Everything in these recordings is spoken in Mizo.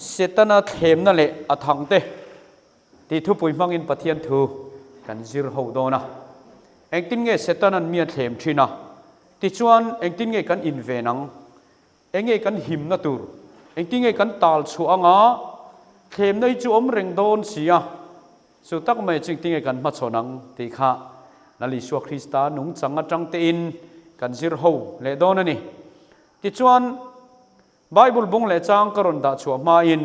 Setana thlemna leh a thangte tih thupui hmangin Pathian thu kan zir ho dawn a. Engtin nge Setana'n mi a thlem thin a? Tichuan, engtin nge kan inven ang? Enge kan himna tur? Engtin nge kan tal chhuah anga? Thlemna hi chu awm reng dawn si a. Chu tak mai chu engtin nge kan hmachhawn ang tih kha Lal Isua Krista nungchang atang tein kan zir ho leh dawn a ni. Tichuan, Bible bung leh chang ka rawn dah chhuah hmain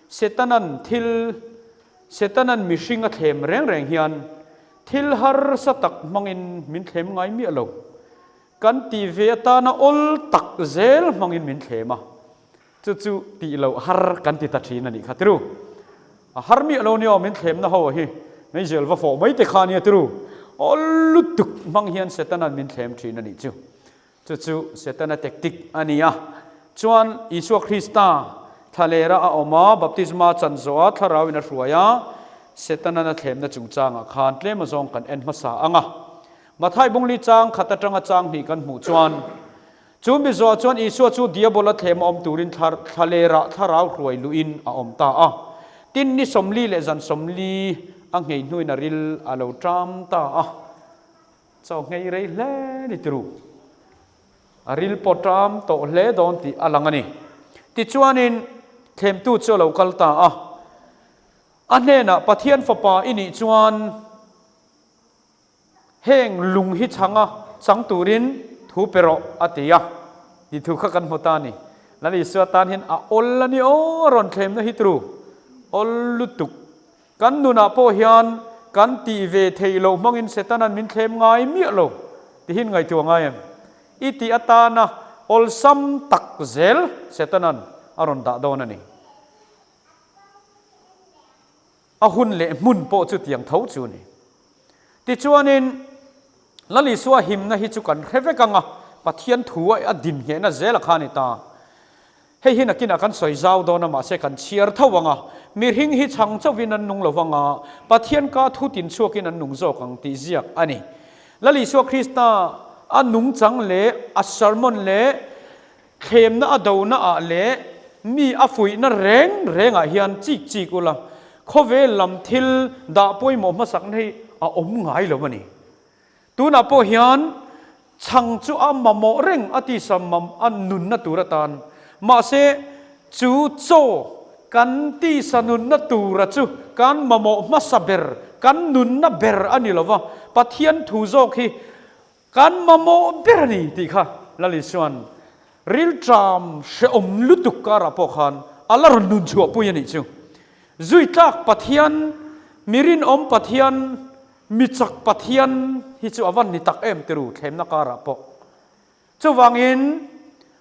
Setana'n thil Setana'n mihring a thlem reng reng hian thil harsa tak hmangin min thlem ngai miah lo. Kan tih ve atana awl tak zel hmangin min thlem a, chu chu tih loh har kan ti ta thin a nih kha tiru. A har miah lo nia aw min thlemna ho hi meizel va fawh mai te kha nia tiru. Awl lutuk hmang hian Setana'n min thlem thin a nih chu. Chu chu Setana tactic a ni a. Chuan Isua Krista thlalera a awm a, baptisma chan zawh a, thlarauin a hruai a, Setana'n a thlemna chungchangah khan tlem azawng kan en hmasa ang a. Mathai bungli chang khat atanga chang hnih kan hmuh chuan, chu mi zawh chuan Isua chu Diabola thlem a awm turin thlalerah thlarau hruai luhin a awm ta a. Tin, ni 40 leh zan 40 a nghei hnuin a ril a lo ṭam ta a. Chaw nghei rei hle ni tiru. A ril pawh ṭam tawh hle dawn tih a lang a ni. Tichuanin, thlemtu chu a lo kal ta a. A hnenah, Pathian Fapa i nih chuan, Heng lung hi chhanga chang turin thu pe rawh, a ti a. Tih thu kha kan hmu ta a ni. Lal Isua tan hian a awl a ni aw, a rawn thlemna hi tru awl lutuk. Kan nunah pawh hian kan tih ve theih loh hmangin Setana'n min thlem ngai miah lo tihin ngaihtuah ngai em? I tih atana awlsam tak zel Setana'n a rawn dah dawn a ni. A hun leh hmun pawh chu tiang tho chu a ni. Tichuanin, Lal Isua himna hi chu kan hre vek ang a, Pathian thu a din nghehna zel a kha a ni ta. Hei hi nakinah kan sawi zau dawn a, mahse kan chhiar tho ang a, mihring hi chhang chauhin an nung lo vang a, Pathian ka thu tin chhuakin an nung zawk ang tih ziak a ni. Lal Isua Krista a nungchang leh a sermon leh Thlemna a dona ah leh mi a fuihna reng reng ah hian chik chik ula, khawvel lam thil dah pawimawh hmasakna hi a awm ngai lo a ni. Tunah pawh hian chhang chu a mamawh reng a tisa mam a nunna tur atan, mahse chu chaw kan tisa nunna tura chu kan mamawh hmasa ber, kan nunna ber a ni lova, Pathian thu zawk hi Kan mamawh ber a ni tih kha Lal Isua'n rilṭam hrehawm lutuk karah pawh khan a la rawn nun chhuahpui a nih chu. Zui tlak Pathian, mi rinawm Pathian, mi chak Pathian hi chu a van ni tak em tiru thlemna karah pawh. Chuvangin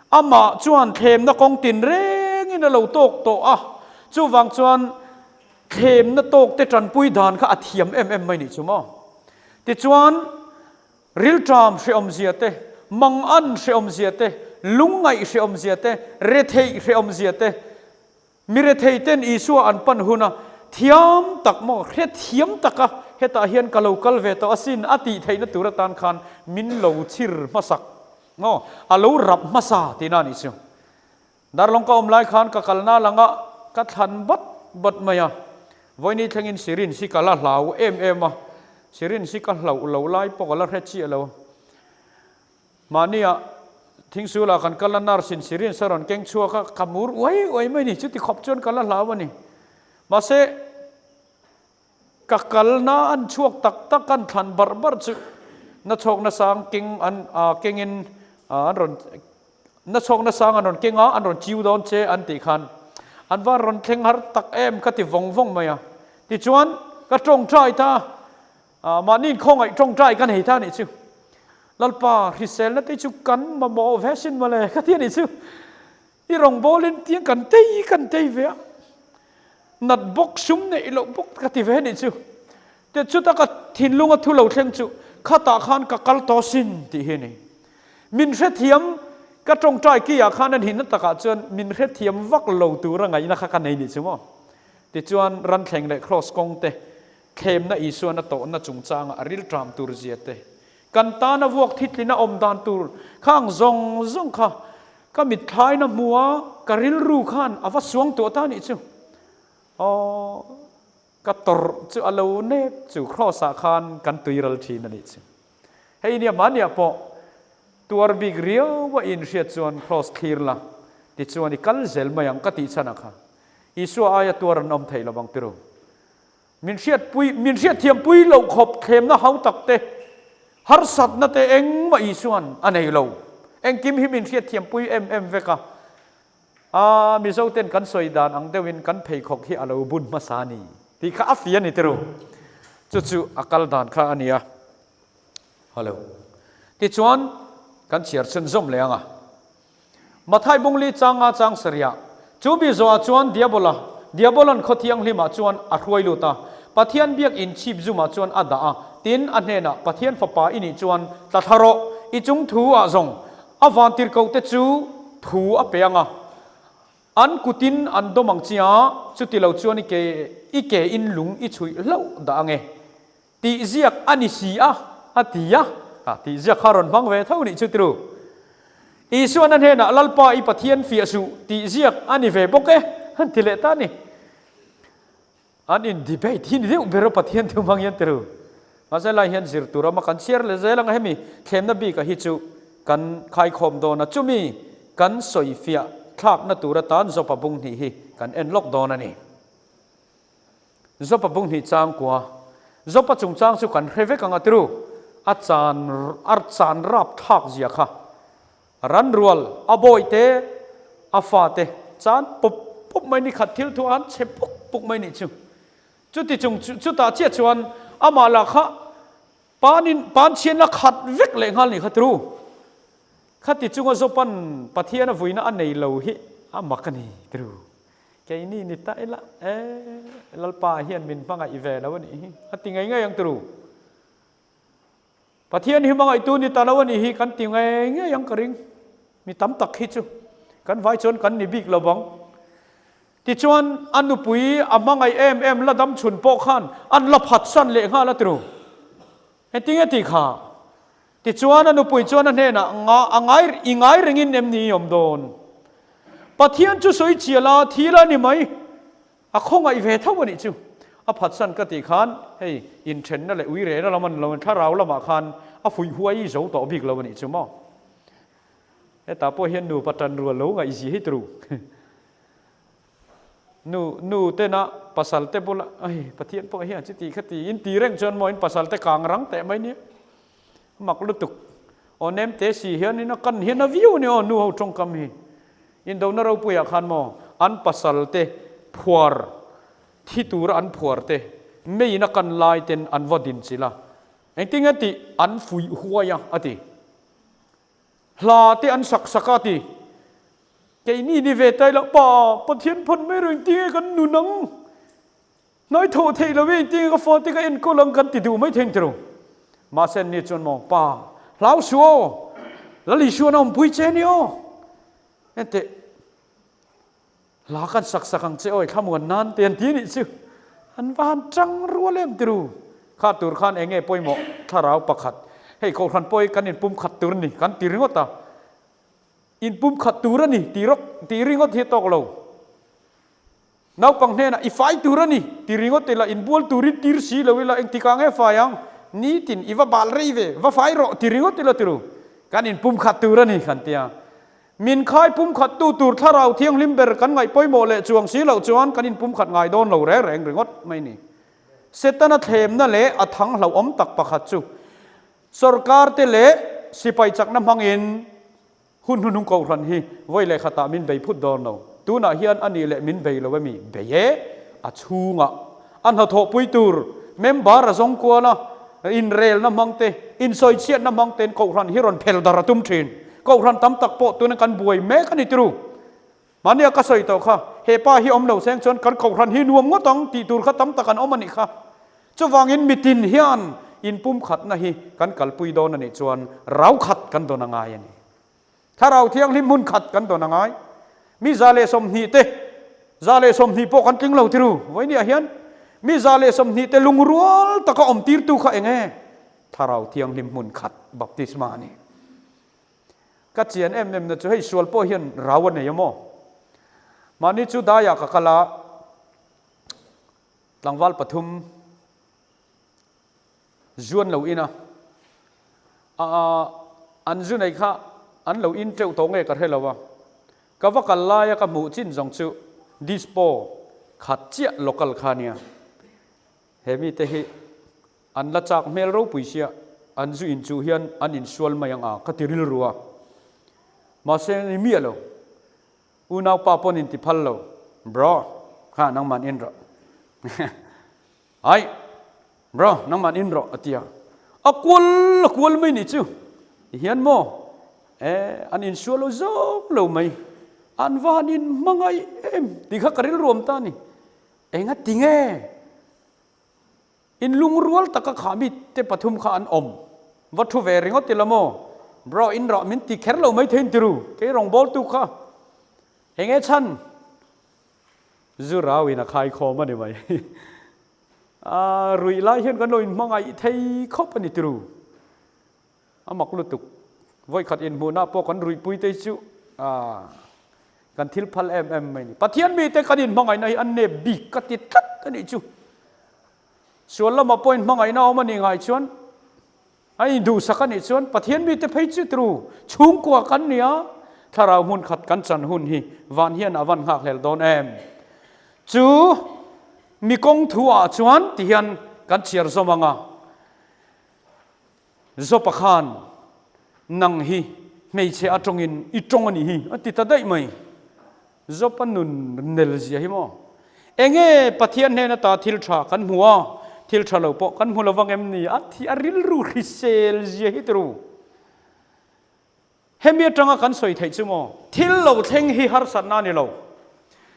amah chuan thlemna kawng tinrengin a lo tawk tawh a, chuvang chuan Thlemna tawk te tanpui dan kha a thiam em em mai nih chu maw? Tichuan, rilṭam hrehawmzia te, mangan hrehawmzia te, lungngaih hrehawmzia te, retheih hrehawmzia te, mi rethei ten Isua an pan huna thiam tak maw, hrethiam taka hetah hian ka lo kal ve tawh asin a tih theihna tur atan khan min lo chhir hmasak maw, a lo rap hmasa tihna a nih chu. Darlawng ka awm lai khan ka kalna langah ka thlan bat bat mai a, vawiini thlengin syringe hi ka la hlau em em a, syringe hi ka hlauh lo lai pawh ka la hre chiah lo. Mahnia thingsulah kan kal a, nurse in syringe a rawn keng chhuak a, ka mur uai uai mai a ni, chuti khawp chuan ka la hlau a ni. Mahse, ka kalna an chhuak tak tak an thlan barh barh chu nachhawkna sang keng an kengin an rawn Nachhawkna sang an rawn keng a, an rawn chiu dawn che an tih khan an va rawn thleng har tak em ka ti vawng vawng mai a. Tichuan ka tawngtai ta a, mahni inkhawngaih tawngtai ka nei ta a nih chu. Lalpa hriselna te chu kan mamawh ve sin mawle ka ti a nih chu. I rawngbawlin tiang kan tei kan tei ve a, nat bawk sum neih loh bawk ka ti ve a nih chu. Te chuta ka thinlunga thu lo thleng chu khatah khan ka kal tawh sin tih hi a ni. Min hrethiam ka tawngtai ki ah khan a nihna takah chuan min hrethiam vak lo tura ngaihna kha ka nei nih chu maw? Tichuan ranthleng leh kraws kawng te, thlemna Isuan a tawhna chungchanga a rilṭam tur zia te, kan tana vuak thitlina awm dan tur khang zawng zawng kha. Ka mitthlain a hmu a, ka rilru khan a va suang tuah ta nih chu. Aw, ka tawrh chu a lo nep chu Kraws ah khan kan tuiral thin a nih chu. Hei nia mahniah pawh tuar bik riau a inhriat chuan Kraws thlir la, tichuan i kal zel mai ang ka tih chhan ah kha Isua aia tuar an awm thei lo vang tiru. Min hriatpui, min hriatthiampui loh khawp thlemna hau tak te, harsatna te engmah Isua'n a nei lo. Engkim hi min hriatthiampui em em vek a. Aa, Mizo ten kan sawi dan ang deuhin kan pheikhawk hi a lo bun hmasa a ni tih kha a fi a ni tiru. Chu chu a kal dan kha a ni a. Hello. Tichuan, kan chhiar chhunzawm leh ang a. Mathai bungli changa chang sarihah, chu mi zawhah chuan Diabola, Diabolan khaw thianghlimah chuan a hruai lut a, Pathian biak in chhip zumah chuan a dah a, tin, a hnenah, Pathian fapa i nih chuan tla thla rawh, i chung thu ah zawng a vantirhkohte chu thu a pe ang a, an kutin an dawm ang che a, chuti lo chuan i ke i ke in lung i chhuih hlauh dah ang e. Tih ziak a ni si a, a ti a. A tih ziak kha rawn hmang ve tho nih chu tiru. Isuan a hnenah Lalpa i Pathian fiah suh tih ziak a ni ve bawk e, an ti leh ta a ni. An in debate hi ni deuh ber a Pathian thu hmang hian tiru. Mahse lai hian zir tur awm a, kan chhiar leh zel ang a, hemi thlemna bikah hi chu kan khaikhawm dawn a, chumi kan sawifiah thlakna tur atan Zawpa bung hnih hi kan en lawk dawn a ni. Zopa bung hnih chang kua. Zopa chungchang chu kan hre vek ang a tiru. A chan a chan rap thlak zia kha. Ran rual, a bawi te, a fa te chan pup pup mai ni khat thil thu an chhe puk puk mai nih chu. Chuti chung chutah chiah chuan amah lah kha panin panchhiatna khat vek leh nghal nih kha tiru. Khati chunga Zopan Pathian a vuina a nei lo hi a mak a ni tiru. Keini ni ta ila e, Lalpa hian min hmangaih ve lo a nih hi, a ti ngei ngei ang turu. Pathian hi hmangaihtu ni ta lo a nih hi kan ti ngei ngei ang ka ring. Mi tam tak hi chu kan vai chuan kan ni bik lo bang. Tichuan a nupui a hmangaih em em la dam chhun pawh khan an la phatsan leh nghal a turu. Engtinge tih kha? Tichuan a nupui chuan a hnenah, Nga, a ngai, i ngai rengin em ni i awm dawn? Pathian chu sawi chial a, thil a ni mai. A khawngaih ve tho a nih chu. A phatsan ka tih khan, hei, inthenna leh uirehna lam a ni lo, thlarau lamah khan a fuih huai zo tawh bik lo a nih chu maw? Hetah pawh hian nupa tan rual lo ngaihzia hi turu. Nu, nu tena pasal te bula, ai, Pathian pawh hian chuti khati in ti reng chuan maw in pasal te kang rang teh mai nia. Mak lutuk. Aw nem te si hianin a kan hian a viau a ni aw nu ho tawngkam hi. Indona ropuiah khan maw an pasal te phuar thi tura an phuar te meiin a kan lai ten an va din chilh a. Engtin nge tih an fuih huai a a ti. Hla te an sak sak a a ti. Keini ni ve tai loh pa Pathian phawn mai reng tinge kan nun ang. Hnai thawh theih lo e engtinge ka fate ka enkawl ang kan ti duh mai thei tiro. Mahse an ni chuan maw pa hlau suh aw Lal Isuan a awmpui che ni aw. Enteh hla kan sak sak ang che aw i thlamuan nan te an ti anih chu. An va han tang rual em tiru. Kha tur khan enge pawimawh thlarau pakhat hei kohhran pawh hi kan inpumkhat tur a ni kan ti ringawt a. Inpumkhat tur a ni tih rawk tih ringawt hi a tawk lo. Naupang hnenah i fai tur a ni ti ringawt ila, inbual turin tir si lo ila, engtikah nge fai ang? Nitin i va bal rei ve, va fai rawh ti ringawt ila tiru. Kan inpumkhat tur a ni kan ti a. Min khai pumkhat tu tur thlarau thianghlim ber kan ngaih pawimawh leh chuang si loh chuan kan inpumkhat ngai dawn lo reng reng ringawt mai ni. Setana thlemna leh a thang hlauhawm tak pakhat chu sorkar te leh sipai chakna hmangin Hun hnuhnung kohhran hi vawi leh khatah min bei phut dawn lo. Tunah hian a nih leh min bei lo emi? Bei e! A chhungah a hnathawhpui tur member a zawng kual a, inrelna hmang te, insawichhiatna hmang tein kohhran hi rawn phel dar a tum thin. Kohhran tam tak pawh tuna kan buai mek a ni tiru. Mahnia ka sawi tawh kha, he pa hi awm lo seng chuan kan kohhran hi nuam ngawt ang tih tur kha tam tak an awm a nih kha. Chuvangin mitin hian inpumkhatna hi kan kalpui dawn a nih chuan rau khat kan dawn a ngai a ni. Thlarau Thianghlim hmun khat kan dawn a ngai. Mi 120 te, 120 pawh kan tling lo tiru vawinia hian mi 120 te lungrual taka awm tirtu kha eng nge? Thlarau Thianghlim hmun khat baptisma a ni. Ka chian em em na chu hei sual pawh hian rau a nei a maw? Mahni chu daiah ka kal a, tlangval pathum zuan lo in a, an zu nei kha an lo in teuh tawh nge ka hre lo a, ka va kal laia ka hmuh chin zawng chu dispo khat chiah local kha nia. He mite hi an la chak hmel ropui sia, an zu in chu hian an insual mai ang a ka ti rilru a. Mahse ni miah lo, unaupa pawn in ti phal lo, bro kha nangman in rawh, ai bro nangman in rawh a ti a, a kual a kual mai ni chu, ti hian maw e an insual lo zawk lo mai, an va han inhmangaih em tih kha ka rilru awm ta a ni. Enga ti nge? In lungrual taka kha mi te pathum kha an awm. Va thu ve ringawt ila maw? Bro, in rawh min ti kher lo mai thei in ti ru, kei rawngbawltu kha. Enge chhan? Zu rau in a khai khawm a ni mai. A ruih lai hian kan lo inhmangaih thei khawp a ni ti ru. A mak lutuk. Vawikhat inhmuhna pawh kan ruihpui te hi chu kan thil phal em em mai ni. Pathian mite kan inhmangaihna hi a nep bik ka ti tlat a nih chu. Sual lamah pawh inhmangaihna a awm a nih ngai chuan, a induhsak a nih chuan Pathian mite phei chu tru chhungkua kan ni a, thlarau hmun khat kan chan hun hi van hian a van nghakhlel dawn em. Chu mi kawng thu ah chuan tihian kan chhiar zawm ang a. Zopa khan, Nang hi hmeichhe a tawngin i tawng a nih hi, a ti ta daih mai. Zopa nun nel zia hi maw? Enge Pathian hnen ata thil tha kan hmu a, thil tha lo pawh kan hmu lo vang em ni? A thi a rilru hrisel zia hi tiru. Hemi atanga kan sawi theih chu maw? Thil lo thleng hi harsatna a ni lo.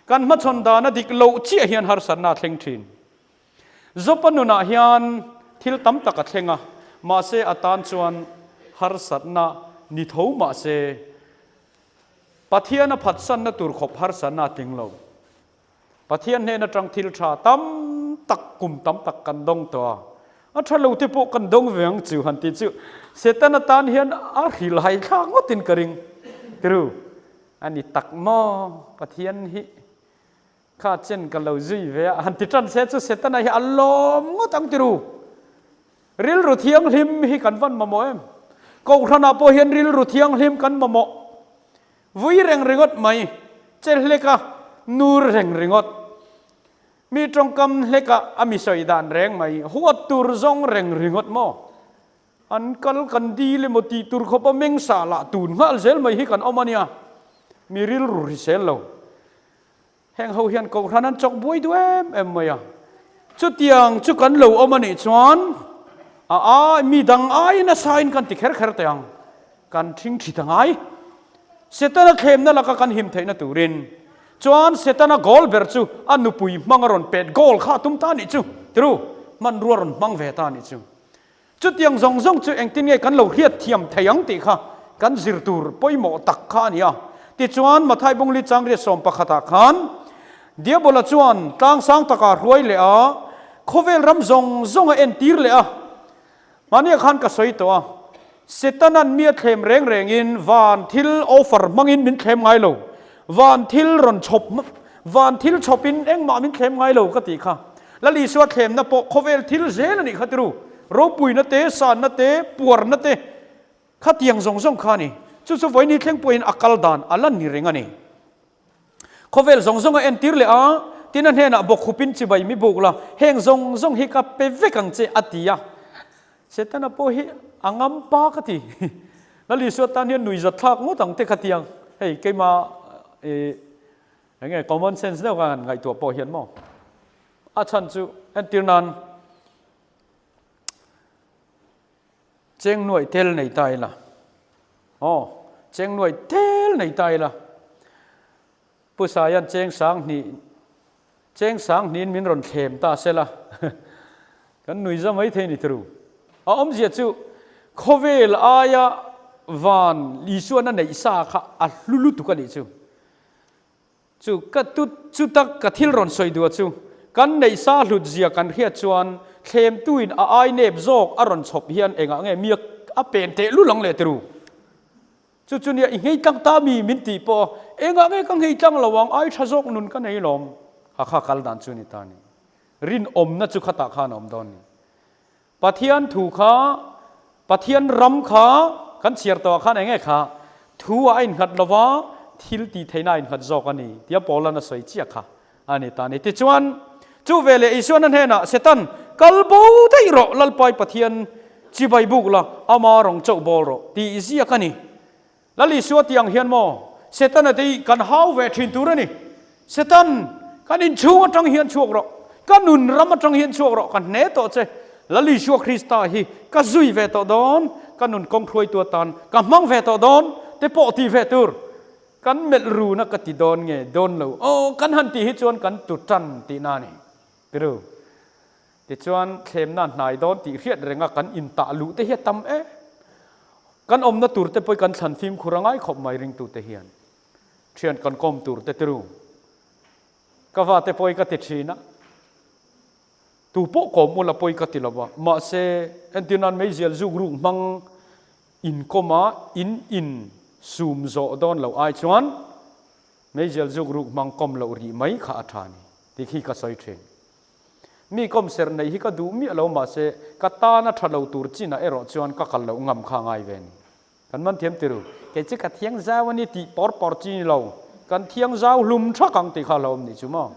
Kan hmachhawn dana dik loh chiah hian harsatna a thleng thin. Zopa nunah hian thil tam tak a thleng a, mahse a tan chuan harsatna ni tho mahse Pathian a phatsanna tur khawp harsatna a tling lo. Pathian hnen atang thil tha tam tak kum tam tak kan dawng tawh a, a tha lo te pawh kan dawng ve ang chu han ti chu Satan atan hian a hrilhai thlak ngawtin ka ring. Tiru, a ni tak maw Pathian hi Kha chen ka lo zui ve a, han ti tan se chu Setana hi a lawm ngawt ang tiru. Rilru thianghlim hi kan van mamawh em? Kohhranah pawh hian rilru thianghlim kan mamawh. Vui reng ringawt mai, che hleka nur reng ringawt. Mi tawngkam hleka a mi sawi dan reng mai, huat tur zawng reng ringawt maw? An kal kan dil emaw tih tur khawpa meng sah lah tun nghal zel mai hi kan awm a nia. Mi rilru hrisel lo. Heng ho hian Kohhran an chawk buai duh em em mai a. Chutiang chu kan lo awm a nih chuan a ai mi dang aiin nasa in kan ti kher kher teh ang. Kan thing thi ta ngai. Setana thlemna laka kan him theihna turin chuan Setana goal ber chu a nupui hmang a rawn pet goal kha a tum ta a nih chu. Tiru, hmanrua rawn hmang ve ta a nih chu. Chutiang zawng zawng chu engtin nge kan lo hriat thiam thei ang tih kha kan zir tur pawimawh tak kha a ni a. Tichuan, Mathai Bungli Changriat sawm pakhatah khan Diabola chuan tlang sang takah hruai leh a, khawvel ram zawng zawng a entir leh a. Mahniah khan ka sawi tawh a, Setana'n mi a thlem reng rengin van thil offer hmangin min thlem ngai lo, van thil rawn chhawp van thil chhawpin engmah min thlem ngai lo ka tih kha. Lal Isua thlemna pawh khawvel thil zel a nih kha tiru, ropuina te, sanna te, puarna te khatiang zawng zawng kha a ni. Chu chu vawiin thleng pawhin a kal dan a la ni reng a ni. Khawvel zawng zawng a entir leh a, tin a hnenah bawkhupin chibai mi buk la, heng zawng zawng hi ka pe vek ang che a ti a. Setana pawh hi a ngam pa ka ti. Lal Isua tan hian nuihzat thlak ngawt ang te kha ti ang. Hei keimah i eng nge common sense deuh khan ngaihtuah pawh hian maw. A chhan chu entir nan cheng nuaih tel nei ta ila. Aw, cheng nuaih tel nei ta ila. Pu Saia'n cheng sang hnih cheng sang hnihin min rawn thlem ta sela kan nui za mai thei ni tru. A awmzia chu khawvel aia van Isuan a neih sa kha a hlu lutuk a nih chu. Chu ka tu chu tak ka thil rawn sawi duah chu kan neih sa hlut zia kan hriat chuan thlemtuin a ai nep zawk a rawn chhawp hian engah nge mi a pen teh lul ang leh tru. Chu chu nia i nghei tlang ta mi min tih pawh a, engah nge ka nghei tlang lo ang, ai tha zawk nun ka nei lawm. Kha kha kal dan chu ni ta ni. Rinawmna chu khatah khan a awm dawn ni. Pathian thu kha, Pathian ram kha kan chhiar tawhah khan eng nge kha thu ah a innghat lo va, thil tih theihna a innghat zawk a ni tia Paula'n a sawi chiah kha a ni ta ni. Tichuan, chu veleh Isuan a hnenah, Setan, kal bo daih rawh, Lalpai Pathian chibai buk la, ama rawng chauh bawl rawh, tih ziak a ni. Lal Isua tih ang hian maw Setana te hi kan hau ve thin tur a ni. Setan, kan inchhung atang hian chhuak rawh. Ka nun ram atang hian chhuak rawh, ka hne tawh che. Lal Isua Krista hi ka zui ve tawh dawn, ka nun kawng hruaitu atan ka hmang ve tawh dawn te pawh ti ve tur. Kan melh runa ka ti dawn nge dawn lo. Aw, kan han tih hi chuan kan tu tan tihna a ni. Tiru. Tichuan, thlemna hnai dawn tih hriat renga kan intah luh te hi a tam em? Kan awmna tur te pawh hi kan thlan fimkhur a ngai khawp mai ringtute hian. Thian kan kawm tur te tiru. Ka va te pawh hi ka ti thin a, tu pawh kawm ula pawh hi ka ti lo va, mahse entir nan meizial zuk ruk hmang inkawm a in in sum zawh dawn loh ai chuan meizial zuk ruk hmang kawm loh rih mai kha a tha a ni tih khi ka sawi thin. Mi kawmserh neih hi ka duh miah lo mahse ka tana tha lo tur chinah erawh chuan ka kal loh ngam kha ngai ve ni. Kan man thiam tiru, kei chu ka thiang zau a ni tih pawr pawr chi ni lo, kan thiang zau hlum thak ang tih kha a lo awm nih chu maw.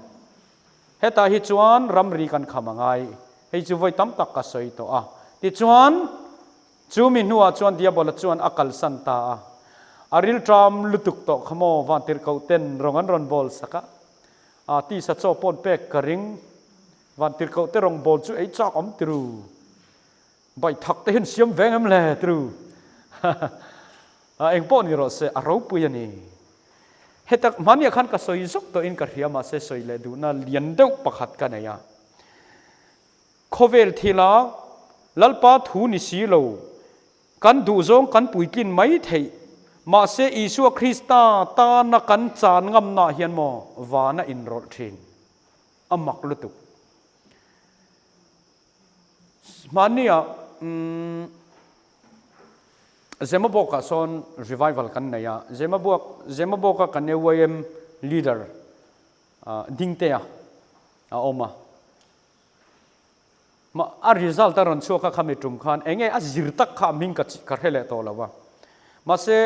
Hetah hi chuan ramri kan kham a ngai, hei chu vawi tam tak ka sawi tawh a. Tichuan, chu mi hnuah chuan Diabola chuan a kalsan ta a, a rilṭam lutuk tawh kha maw vantirhkoh ten rawng an rawn bawl sak a, A tisa chaw pawn pek ka ring. Vantirhkoh te rawngbawl chu ei chak awm tiru. Baithak te hian siam veng em le tiru. A eng pawh ni rawh se, a ropui a ni. Heta hmaniah khan ka sawi zawk tawhin ka hria mahse sawi leh duhna lian deuh pakhat ka nei a. Khawvel thila Lalpa thu ni si lo Kan duhzawng kan puitlin mai theih. Mahse Isua Krista tana kan chan ngamnaah hian maw van a inrawlh thin. A mak lutuk. Hmanniah umm Zemabawkah sawn revival kan nei a, Zemabawk Zemabawka kan AYM leader Dingtea a awm a. Mah a result a rawn chhuak a khami tum khan eng nge a zir tak kha a hming ka ka hre leh tawh lo a. Mahse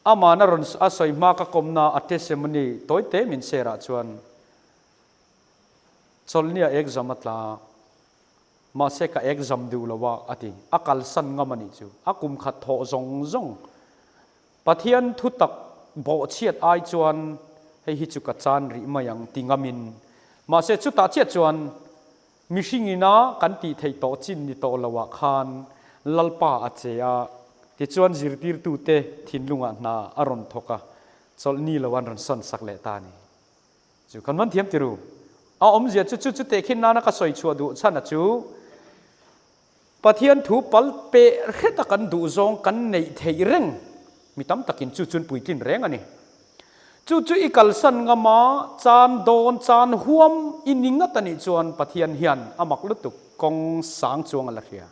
aman a rawn a sawi hma ka kawmna a testimony tawi te min share ah chuan chawlhnia exam a tla a, mahse ka exam duh lo a a ti. A kalsan ngam a nih chu. A kum khat thawh zawng zawng Pathian thutak bawhchhiat ai chuan hei hi chu ka chan rih mai ang ti ngamin. Mahse chutah chiah chuan mihring ina kan tih theih tawh chin ni tawh lo ah khan Lalpa a che a, tichuan zirtirtute thinlungah hna a rawn thawk a, chawlhni lo an rawn sawn sak leh ta a ni. Chu kan man thiam tiru. A awmzia chu chu chu tehkhin nana ka sawi chhuah duh chhan a chu Pathian thu pal peh hreta kan duh zawng kan neih theih reng mi tam takin chu chuan puitlin reng a ni. Chu chu i kalsan ngam a, chan dawn chan huam i ni ngat a nih chuan Pathian hian a mak lutuk kawng sang chuang a la hria.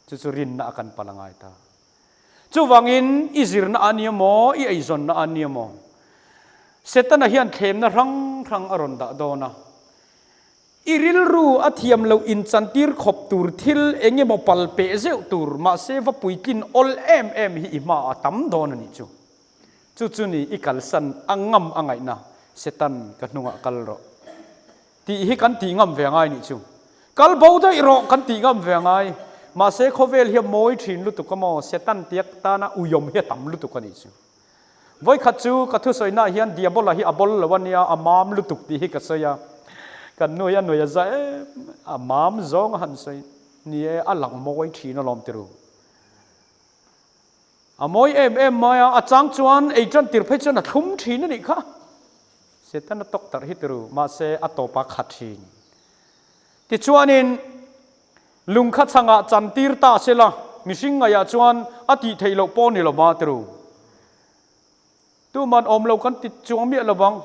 Chu chu rinna a kan pal a ngai ta. Chuvangin i zirna a nia maw, i eizawnna a nia maw, Setana hian thlemna hrang hrang a rawn dah dawn a. I rilru a thiam loh inchantir khawp tur thil eng emaw pal peh zeuh tur, mahse va puitlin awl em em hi i hmaah a tam dawn a nih chu. Chu chu ni i kalsan a ngam a ngaihna, Setan ka hnungah kal rawh tih hi kan tih ngam ve angai nih chu. Kal bo daih rawh kan tih ngam ve angai. Mahse khawvel hi a mawi thin lutuk a maw, Setan tiak tana uiawm hi a tam lutuk a nih chu. Vawikhat chu ka thusawihnah hian Diabola hi a bol lo a nia, a mam lutuk tih hi ka sawi a. Kan nuai a nuai a za em, a mam zawng a han sawi. Ni e, a lang mawi thin alawm ti ru. A mawi em em mai a, a chang chuan ei tan tir phei chuan a thlum thin a nih kha. Setana tawk tarh hi ti ru, mahse a tawp a kha thin. Tichuanin lung kha chhangah chan tir ta se la, mihring ngaihah chuan a tih theih loh pawh ni lo ma ti ru. Tuman awm lo kan ti chuang miah lo vang.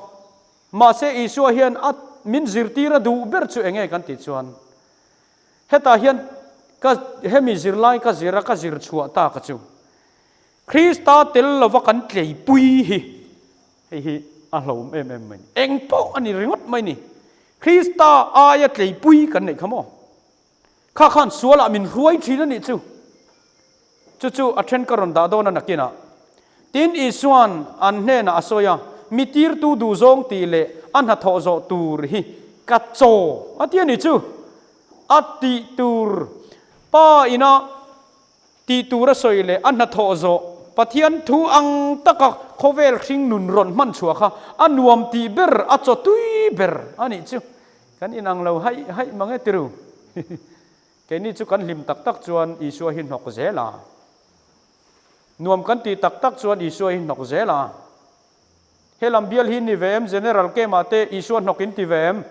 Mahse Isua hian a min zirtir a duh ber chu enge kan tih chuan hetah hian ka hemi zirlai ka zir a ka zir chhuah ta ka chu. Krista tel lova kan tleipui hi hei hi a hlauhawm em em mai ni. Eng pawh a ni ringawt mai ni. Krista aia tleipui kan neih kha maw? Kha khan sualah min hruai thin a nih chu. Chu chu a then ka rawn dah dawn a nakinah. Tin, Isua'n an hnenah a sawi a, Mi tirtu duhzawng tih leh a hnathawh zawh tur hi ka chaw a ti a nih chu. A tih tur Pa ina tih tur a sawi leh a hnathawh zawh Pathian thu ang taka khawvel hring nun rawn hman chhuah kha a nuam tih ber, a chaw tui ber a nih chu. Kan inang lo haih haih mang e tiru. Keini chu kan hlim tak tak chuan Isua hi hnawk zel a. Nuam kan tih tak tak chuan Isua hi hnawk zel a. He lam bial hi ni ve em General Kema te Isua hnawk in ti ve em?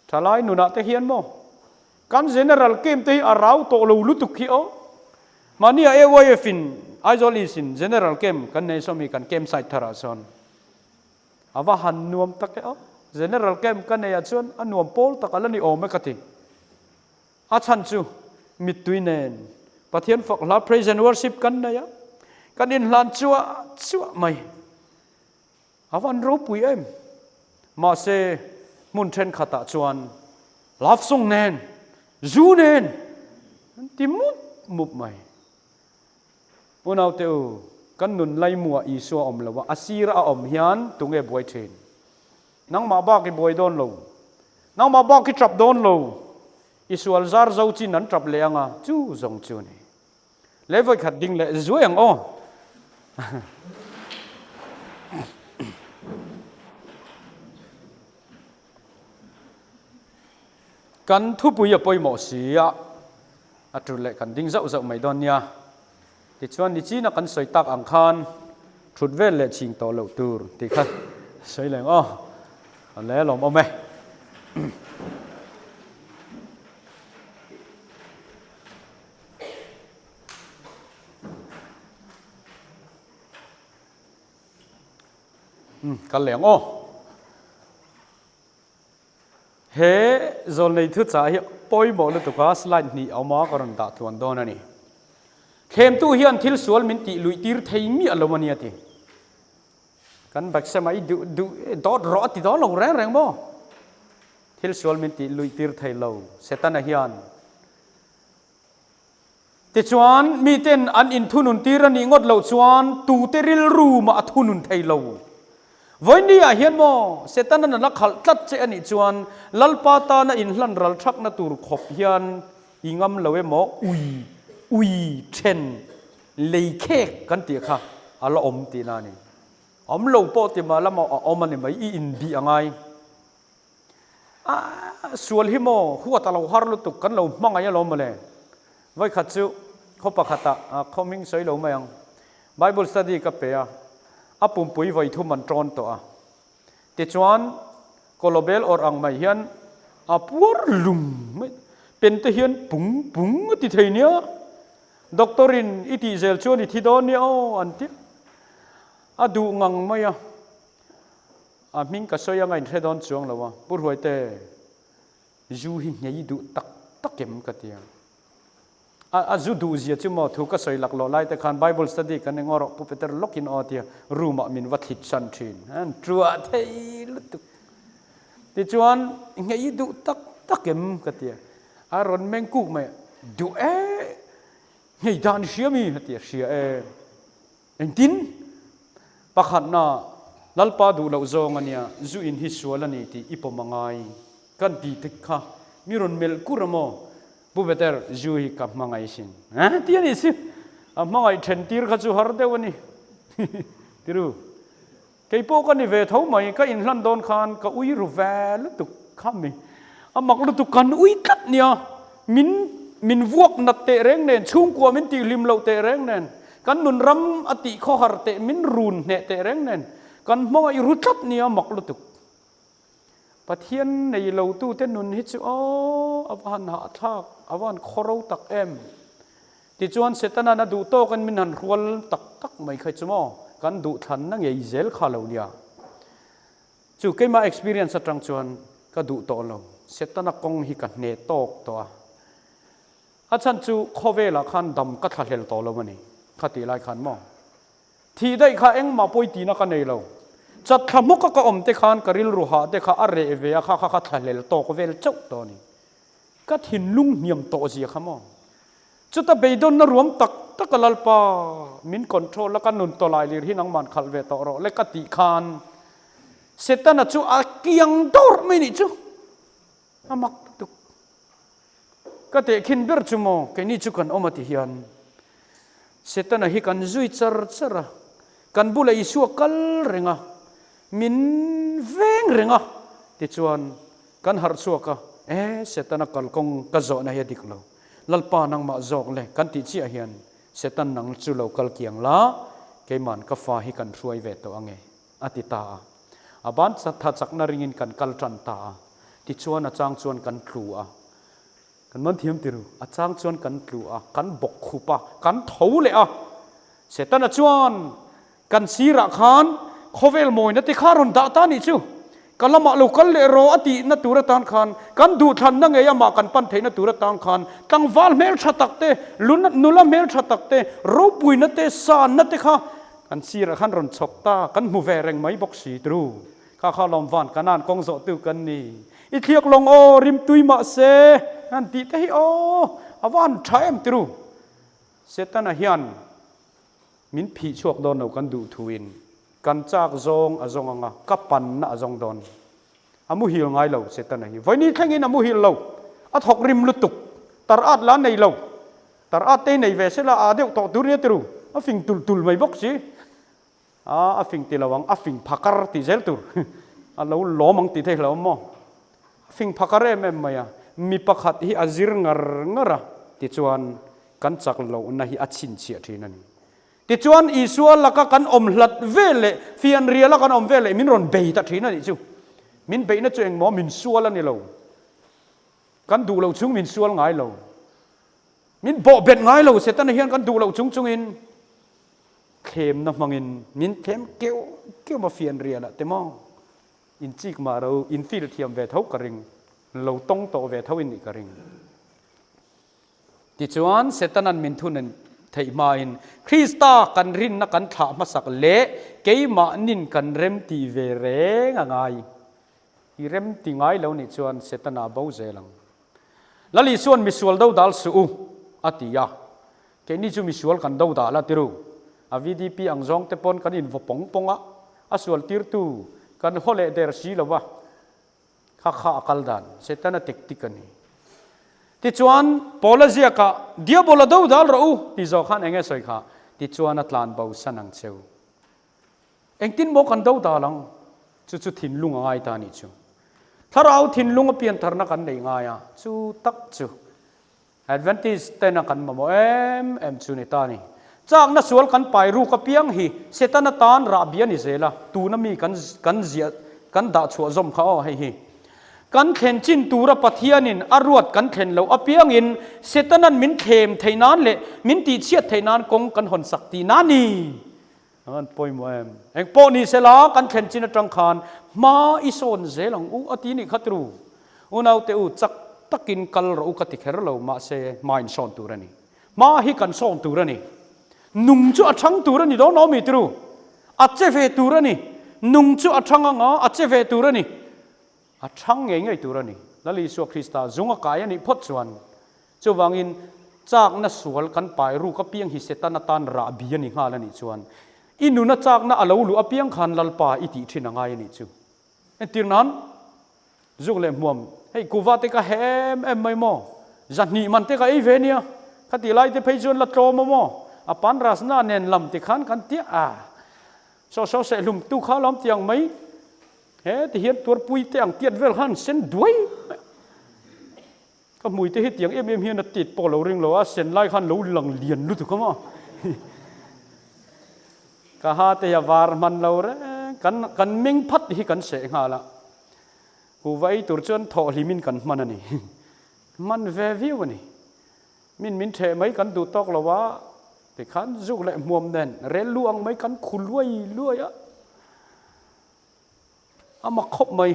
Thalai nunah te hian maw? Kan General Kem te hi a rau tawh lo lutuk hi aw. Mahni a AYF in Aizawl East in General Kem kan nei sawmi kan camp site tharah sawn a va han nuam tak e aw. General Camp ka nei ah chuan a nuam pawl tak a la ni awm e ka ti. A chhan chu mittui nen Pathian fak hla praise and worship kan nei a, kan inhlan chuah chuah mai. A van ropui em! Mahse hmun thenkhatah chuan love song nen, zu nen an ti mup mup mai. Unaute u, kan nun laimuah Isua awm lo a, a sira a awm hian tunge buai thin? Nangmah bak i buai dawn lo. Nangmah bak i tap dawn lo. I sual zar zo chin an tap leh anga, chu zawng chu a ni. Lei vawi khat ding leh zuai ang aw. Kan thupui a pawimawh si a, a tul leh kan ding zauh zauh mai dawn nia. Tichuan nichina kan sawi tak ang khan thut vel leh ching tawh loh tur tih kha sawi leng aw. A le lawm awm e. Kal leh ang aw. He zawlnei thuchah hi pawimawh lutuk a, slide hnih a awm a, ka rawn dah tluan dawn a ni. Thlemtu hian thil sual min tih luih tir thei miah lo a ni a ti. Kan Baksema i duh duh dawt rawh a ti dawn lo reng reng maw? Thil sual min tih luih tir thei lo Setana hian. Tichuan, miten an inthunun tir a nih ngawt loh chuan tute rilru mah a thunun thei lo. Vawiini ah hian maw, Setana'n a la khalh tlat che a nih chuan Lalpa tana inhlan ral thakna tur khawp hian i ngam lo emaw ui, ui then lei khek kan tih kha a la awm tihna a ni. Awm lo pawh ti mah lama a awm a ni mai, i inbih a ngai. A sual hi maw huat a lo har lutuk kan lo hmangaih alawm mawle. Vawikhat chu khaw pakhatah khaw hming sawi lo mai ang. Bible study ka pe a, a pumpui vawi thum an tawn tawh a. Tichuan kawlawbel awrh ang mai hian a puar lum mai, pen te hian pung pung a ti thei nia. Doctor in i tih zel chuan i thi dawn nia aw an ti a. A duh ngang mai a. A hming ka sawi anga inhre dawn chuang lo a, Pu Hruaite, zu hi nghei duh tak tak em ka ti a. A zu duh zia chu maw thu ka sawi lak lawh lai te khan Bible study kan eng aw rawh Pu Peter lawkin aw tia room ah min va thlit san thin. An ṭuah thei lutuk. Tichuan nghei duh tak tak em ka ti a. A rawn meng kuk mai a, duh e, nghei dan i hria mi? a ti a, hria e. Engtin? Pakhatna, Lalpa duh loh zawng a nia, zu in hi sual a ni tih i pawm a ngai. Kan ti te kha mi rawn melh kur a maw? Pu Peter, zu hi ka hmangaih sin. Eh, ti a nih si. A hmangaih then tir kha chu har deuh a ni. Tiru, Kei pawh ka ni ve tho mai, ka inhlan dawn khan ka ui ru ve lutuk kha mi. A mak lutuk kan ui tlat nia, min min vuak nat teh reng nen, chhungkua min tihhlim loh teh reng nen, kan nun ram a tih khawhar teh min run hneh teh reng nen, kan hmangaih ru tlat nia mak lutuk. Pathian nei lo tute nun hi chu aw a va han hahthlak, a va han khawro tak em. Tichuan Setana'n a duh tawkin min han hrual tak tak mai kha chu maw, kan duhthlanna ngei zel kha lo nia. Chu keimah experience atang chuan ka duh tawh lo, Setana kawng hi ka hne tawk tawh a. A chhan chu khawvelah khan dam ka thlahlel tawh lo a ni. Kha tih lai khan maw? Thih daih kha engmah pawi tihna ka nei lo. Chatthla hmawka ka awm te khan ka rilru hah te kha a reh ve a, kha kha kha thlahlel tawk vel chauh tawh a ni. Ka thinlung hniam tawh zia kha maw? Chuta beidawnna ruam tak tak a Lalpa min control a, ka nun tawlai lir hi nangman khalh ve tawh rawh le ka tih khan Setana chu a kiang dawrh mai nih chu. A mak lutuk. Ka tehkhin ber chu maw, keini chu kan awm a ti hian Setana hi kan zui char char a, kan bulah Isua kal reng a, min veng reng a, tichuan kan harh chhuak a, E, Setana kalkawng ka zawhna hi a dik lo, Lalpa nangmah zawk le kan tih chiah hian Setan nang chu lo kal kiang la, keiman ka fa hi kan hruai ve tawh ange. A ti ta a. A ban tha chakna ringin kan kal tan ta a. Tichuan a chang chuan kan tlu a. Kan man thiam ti ru. A chang chuan kan tlu a, kan bawk khup a, kan tho leh a. Setana chuan kan sirah khan khawvel mawina te kha rawn dah ta nih chu. Ka lamah lo kal leh rawh a tihna tur atan khan kan duhthlanna ngei amah kan pan theihna tur atan khan tlangval hmeltha tak te, nula hmeltha tak te, ropuina te, sanna te kha Kan sirah khan rawn chhawk ta, kan hmu ve reng mai bawk si tru. Kha kha lawm van kanan kawng zawhtu kan ni. I thliak lawng aw, rimtui mah se, han tih te hi aw, a van tha em tru. Setana hian min phih chhuak dawn lo kan duh thuin kan chak zawng a zawng anga ka panna a zawng dawn. A muhil ngai lo Setana hi. Vawiini thlengin a muhil lo. A thawk rim lutuk. Tar at la nei lo. Tar at te nei ve sela a deuh tawh tur nia tiru. A fing tul tul mai bawk si. A a fing ti lo ang, a fing phakar tih zel tur. A lo lawm ang tih thei hlauh maw. A fing phakar em em mai a. Mi pakhat hi a zir ngar ngar a, tichuan kan chak lohna hi a chhinchhiah thin a ni. Tichuan Isua laka kan awm hlat vel leh fianriala kan awm vel leh min rawn bei ta thin a nih chu. Min beihna chu engmaw min sual a ni lo. Kan duh loh chung min sual ngai lo. Min bawhbet ngai lo Setana hian kan duh loh chung chungin thlemna hmangin min thlem keuh keuh a fianrialah te maw in chik mah ro in feel thiam ve tho ka ring lo tawng tawh ve tho in nih ka ring. Tichuan Setanan min thun theih hmain Krista kan rinna kan thlah hmasak leh keimahnin kan remti ve reng a ngai. I rem ti ngai lo nih chuan Setana bo zel ang. Lal Isua'n misual do dal suh u, a ti a. Keini chu misual kan do dal a ti ru. A VDP ang zawng te pawn kan invaw pawng pawng a, a sual tirtu kan haw leh der si lo va, kha kha a kal dan Setana tactic a ni. Tichuan, Paula ziakah, Diabola do dal rawh u, ti zawh khan eng nge sawi kha? Tichuan a tlan bo san ang cheu. Engtin maw kan do dal ang? Chu chu thinlung a ngai ta nih chu. Thlarau thinlung a piantharna kan nei ngai a, chu tak chu Adventist tena kan mamawh em em chu ni ta ni. Chakna sual kan pai ruk apiang hi Setana tan rahbi a ni zel a, tuna mi kan kan ziah kan dah chhuah zawm kha aw hei hi. Kan thlen chin tura Pathianin a ruat kan thlen loh apiangin Setana'n min thlem theih nan leh min tihchhiat theih nan kawng kan hawn sak tihna a ni. An pawimawh em? Eng pawh ni sela kan thlen chin atang khan hma i sawn zel ang u a ti nih kha tru. Unaute u chak takin kal rawh u ka ti kher lo mahse hma in sawn tur a ni. Hma hi kan sawn tur a ni. Nung chu a thang tur a ni dawn lo mi tru. A che ve tur a ni. Nung chu a thang anga a che ve tur a ni. A thang ngei ngei tur a ni. Lal Isua Krista zung a kai a nih phawt chuan Chuvangin, châkna sual kan pai ruk apiang hi Setana tan rahbi a ni nghal a nih chuan, i nuna châkna a lo luh apiang khan Lalpa i tih ṭhin a ngai a nih chu. Entir nan, zuk leh hmuam, hei kuva te ka heh em em mai maw? Zahnih man te ka ei ve nia, khati lai te phei chuan la tlawm a maw? A pan rasna nen lam ti khan kan tia a, saw saw sehlum tu kha lawm tiang mai, he ti hian tuarpui te ang tiat vel khan sen duai mai. Ka hmui te hi tiang em em hian a tit pawh lo ring lo a, sen lai khan lo lang lian lutuk a maw. Ka ha te hi a var hman lo reng, kan kan meng phat hi kan seh nghal a, kuhva ei tur chuan thawh hlim in kan hman a ni, hman ve viau a ni. Min min theh mai kan duh tawk lo a, tikhan zuk leh hmuam nen rel lu ang mai kan khu luai luai a, a mak khawp mai.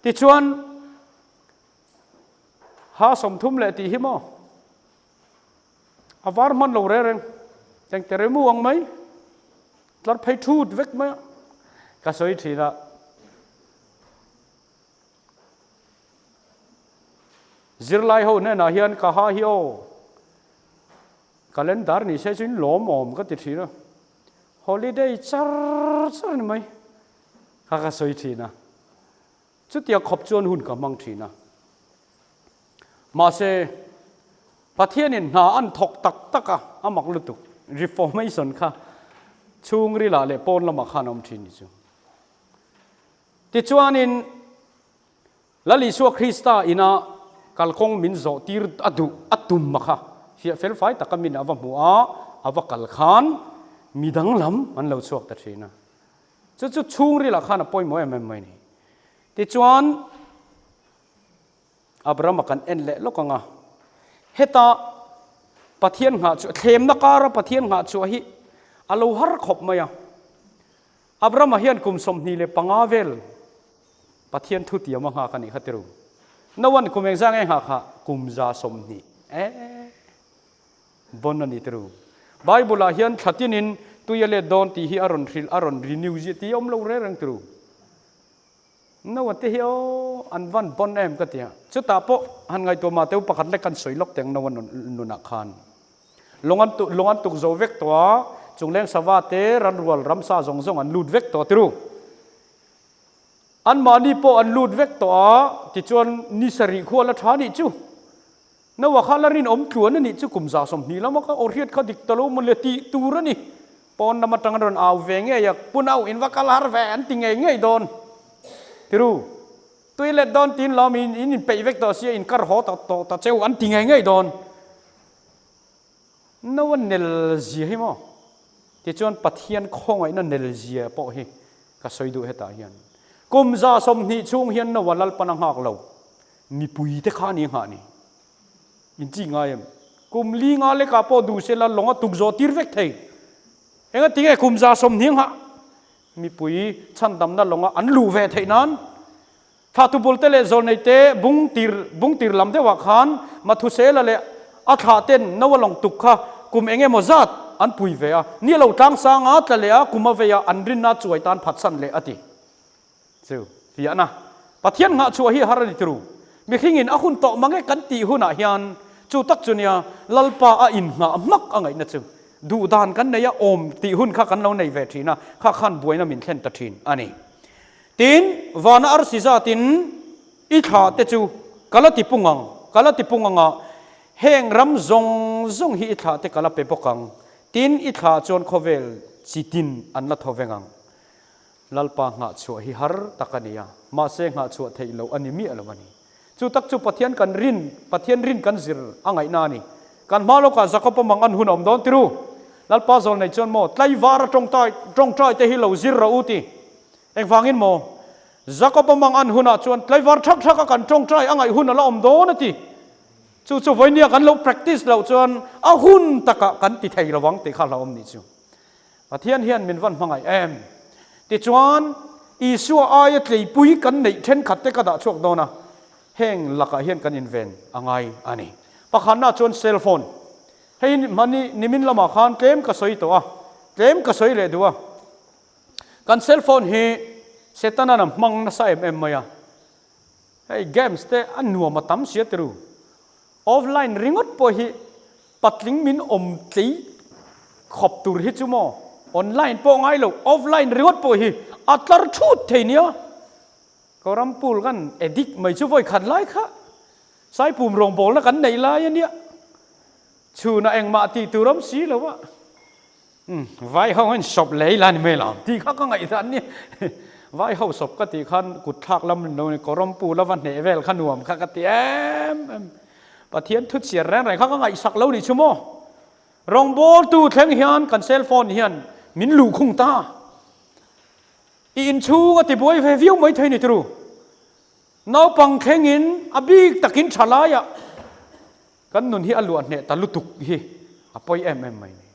Tichuan, ha 30 leh tih hi maw? A var hman lo reng reng. Chengte remu ang mai. Tlar phei thut vek mai a. Ka sawi thin a. Zirlai ho hnenah hian ka ha hi aw. Calendar ni se chuin lawmawm ka ti thin a. Holiday char char ni mai. Kha ka sawi thin a. Chutia khawp chuan hun ka hmang thin a. Mahse, Pathianin hna an thawk tak tak a, a mak lutuk. Reformation kha chhungrilah leh pawn lamah khan a awm thin ni chu. Tichuanin, Lal Isua Krista ina kalkawng min zawh tir a duh a tum a kha fiah fel fai taka min a va hmu a, a va kal khan mi danglam an lo chhuak ta thin a. Chu chu chhungrilah khan a pawimawh em em mai ni. Tichuan, Abrahama kan en leh lawk ang a, heta Pathian nghah chu, thlemna kara Pathian nghah chhuah hi a lo har khawp mai a. Abrahama hian kum 25 vel Pathian thutiam a nghak a nih kha tiru. Noa'n kum engzah nge nghah kha? Kum 120. Eeh! Bon a ni tiru. Bible ah hian thla tinin tui a let dawn tih hi a rawn hrilh, a rawn renew zia tih a awm lo reng reng tiru. Noa te hi aw an van bon em ka ti a. Chutah pawh han ngaihtuah mah teu pakhat lek kan sawi lawk teng Noa nunah khan. Lung an lung an tuk zo vek tawh a, chungleng sava te ranrual ramsa zawng zawng an lut vek tawh tiru. Anmahni pawh an lut vek tawh a, tichuan ni sarih khu a la tha nih chu. Noah kha la rinawm tluan a nih chu kum 120 lama ka aw hriat kha dik ta lo maw le tih tur a ni. Pawn lam atang an rawn au ve ngei a, Pu Nau in va kal har ve an ti ngei ngei dawn. Tiru, tui let dawn tiin lawm in in inpeih vek tawh sia in kar haw ta tawh ta cheu an ti ngei ngei dawn. Noah nel zia hi maw? Tichuan Pathian khawngaihna nel zia pawh hi ka sawi duh hetah hian. Kum 120 chhung hian Noah Lalpan a nghak lo. Mipui te kha ni nghah ni. In chi ngai em? Kum li nga lekah pawh duh sela lawng a tuk zawh tir vek thei. Enga tinge kum 120 nghah mipui chhandamna lawnga an luh ve theih nan Thlahtu bul te leh zawlnei te bung tir bung tir lam deuhah khan Mathusela leh a thlah ten Noa lawng tuk kha kum eng emaw zat an pui ve a, ni lo tlang sanga tla leh a kum a vei a an rinna chuai tan phatsan leh a ti. Chu fiahna Pathian nghah chhuah hi har a ni turu. Mihringin a hun tawh mange kan tih hunah hian chu tak chu nia Lalpa a innghah hmak a ngaihna chu duhdan kan nei a awm tih hun kha kan lo nei ve thin a, kha khan buaina min thlen ta thin a ni. Tin, vana arsi zatin i thla te chu ka la ti pung ang, ka la ti pung ang a, heng ram zawng zawng hi i thla te ka la pe bawk ang, tin i thla chuan khawvel chi tin an la tho veng ang. Lalpa nghahchhuah hi har tak a ni a, mahse nghahchhuah theih loh a ni miah lo a ni. Chu tak chu Pathian kan rin, Pathian rin kan zir a ngaihna a ni. Kan hma lawkah Jakob-a mang an hun a awm dawn tiru. Lalpa zawl nei chuan maw, tlaivara tawngtai, tawngtai te hi lo zir rawh u ti. Engvangin maw? Jakob-a mang an hunah chuan tlaivar thak thak a kan tawngtai a ngaih hun a la awm dawn a ti. Chu chu vawinia kan lo practice loh chuan a hun takah kan ti thei lovang tih kha hlauhawm nih chu. Pathian hian min van hmangaih em? Tichuan, Isua aia tleipui kan neih thenkhat te ka dah chhuak dawn a, heng lakah hian kan inven a ngai a ni. Pakhatna chuan cell phone. Hei hmani nimin lamah khan tlem ka sawi tawh a, tlem ka sawi leh duh a. Kan cell phone hi Setana'n a hmang nasa em em mai a. Hei games te a nuam a tam sia tiru. Offline ringawt pawh hi Patling min awm tlei khawp tur hi chu maw online pawh ngai lo offline ringawt pawh hi a tlar thut thei nia. Koram pool kan addict mai chu vawi khat lai kha Saipum rawngbawlna kan neih lai a nia. Chhunah engmah tih tur awm si lo a. Umm vai ho hian sawp lei la ni mai lo tih kha ka ngaihdan nia. Vai ho sawp ka tih khan kut thlak lam ni lo ni Koram pool a va hneh vel kha nuam kha ka ti em em. Pathian thu chhiar reng reng kha ka ngaihsak lo nih chu maw? Rawngbawltu thleng hian kan cell phone hian min luh khung ta. I inchhung a tibuai ve viau mai thei ni turu. Naupang thlengin a bik takin tha laiah kan nun hi a luah hneh ta lutuk hi a pawi em em mai ni.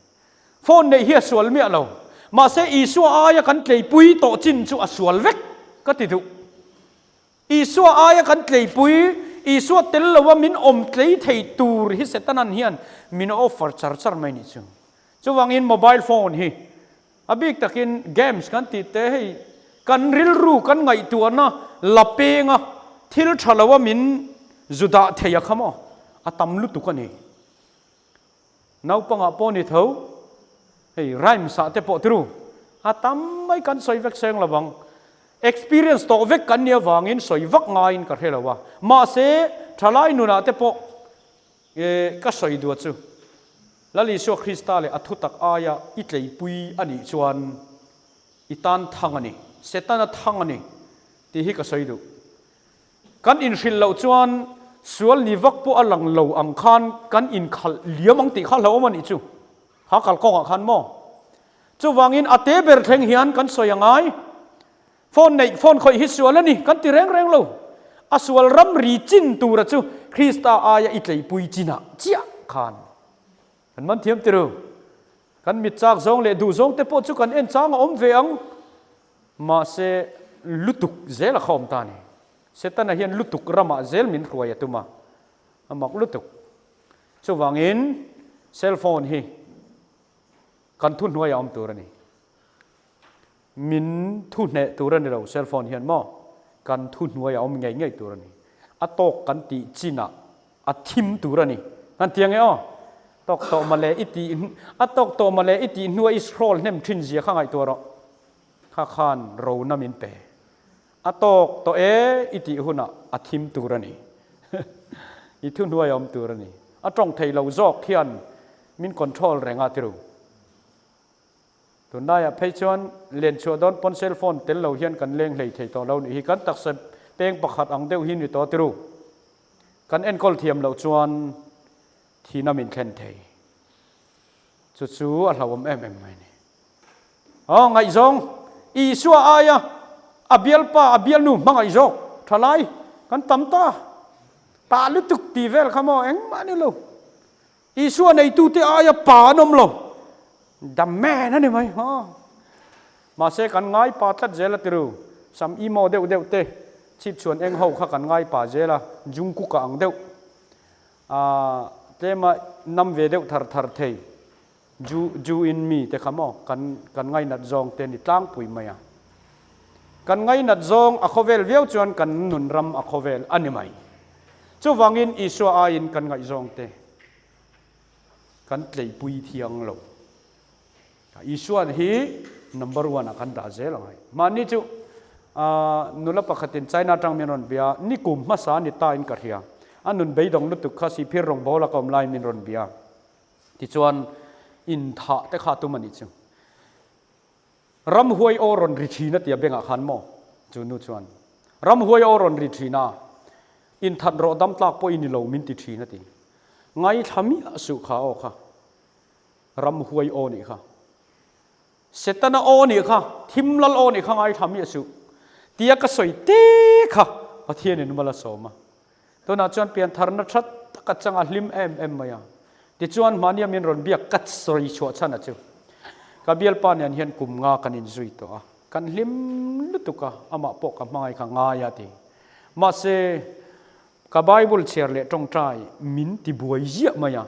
Phone neih hi a sual miah lo. Mahse Isua aia kan tleipui tawh chin chu a sual vek ka ti duh. Isua aia kan tleipui, Isua tel loa min awm tlei thei tur hi Setanan hian min offer char char mai nih chu. Chuvangin mobile phone hi a bik takin games kan tih te hei kan rilru kan ngaihtuahna la penga thil tha loa min zu dah thei a kha maw a tam lutuk a ni. Naupangah pawh ni tho, hei rhymes ah te pawh tiru a tam mai kan sawi vek seng lo vang. Experience tawh vek kan nih avangin sawi vak ngaiin ka hre lo a, mahse thalai nunah te pawh ka sawi duah chu Lal Isua Krista leh a thutak aia i tleipui a nih chuan i tan thang a ni, Setana thang a ni tih hi ka sawi duh. Kan inhrilh loh chuan sual ni vak pawh a lang lo ang khan kan inkhalh liam ang tih kha hlauhawm a nih chu. Kha kalkawngah khan maw? Chuvangin a te ber thleng hian kan sawi a ngai. Phone neih, phone khawih hi sual a ni kan ti reng reng lo. A sual ramri chin tura chu Krista aia i tleipui chinah chiah khan kan man thiam ti ru. Kan mit chak zawng leh duh zawng te pawh chu kan en chang a awm ve ang. Mahse, lutuk zel a khawm ta a ni. Setana hian lutuk ramah zel min hruai a tum a, a mak lutuk. Chuvangin cell phone hi kan thuhnuai a awm tur a ni. Min thuhneh tur a ni lo cell phone hian maw? Kan thuhnuai a awm ngei ngei tur a ni. A tawk kan tih chinah A thim tur a ni. Kan ti ang e aw. Tawk tawh mawle i tih a tawk tawh mawle i tih hnua i scroll hnem thin zia kha ngaihtuah rawh. Kha khan rona min pe. A tawk tawh e i tih hunah a thim tur a ni. I thuhnuai a awm tur a ni. A tawng thei lo zawk hian min control reng a tiru. Tunlaiah phei chuan len chhuah dawn pawn cell phone tel lo hian kan leng hlei thei tawh lo nih hi. Kan taksa peng pakhat ang deuh hi ni tawh tiru. Kan enkawl thiam loh chuan thihna min thlen thei. Chu chu a hlauhawm em em mai a ni. Aw ngaihzawng, Isua aia a bialpa, a bialnu hmangaih zawk thalai kan tam ta. Tah lutuk tih vel kha maw engmah a ni lo. Isua neitute aia pa an awm lo. The man a ni mai. Ha. Mahse kan ngai pa tlat zel a tiru. Sam emo deuh deuh te chhipchhuan eng ho kha kan ngai pa zel a, Jungkook a ang deuh. Ah tlema nam ve deuh thar thar thei. Ju Ju in mi te kha maw kan kan ngainat zawng te ni tlangpui mai a. Kan ngainat zawng a khawvel viau chuan kan nun ram a khawvel a ni mai. Chuvangin Isua aiin kan ngaihzawng te kan tleipui thiang lo. Isua hi number one ah kan dah zel ang hai. Mahni chu nula pakhatin China atang min rawn bia, nikum hmasa ni ta in ka hria. A nun beidawng lutuk kha Sihphir rawngbâwl a ka awm laiin min rawn bia. Tichuan inthah te kha a tum a nih chu. Ramhuai aw rawn ri thin a ti a bengah khan maw? Chu nu chuan, Ramhuai aw rawn ri thin a, inthat rawh dam tlak pawh i ni lo min ti thin a ti. Ngaithla miah suh kha aw kha. Ramhuai aw nih kha. Setana aw nih kha, thim lal aw nih kha ngaithla miah suh. Tia ka sawi te kha Pathianin mal a sawm a. Tunah chuan piantharna tha taka changa hlim em em mai a. Tichuan hmahnia min rawn biak ka sawi chhuah chhan a chu. Ka bialpa nen hian kum nga kan inzui tawh a, kan hlim lutuk a, amah pawh ka hmangai kha ngai a ti. Mahse, ka Bible chhiar leh tawngtai min ti buai ziah mai a,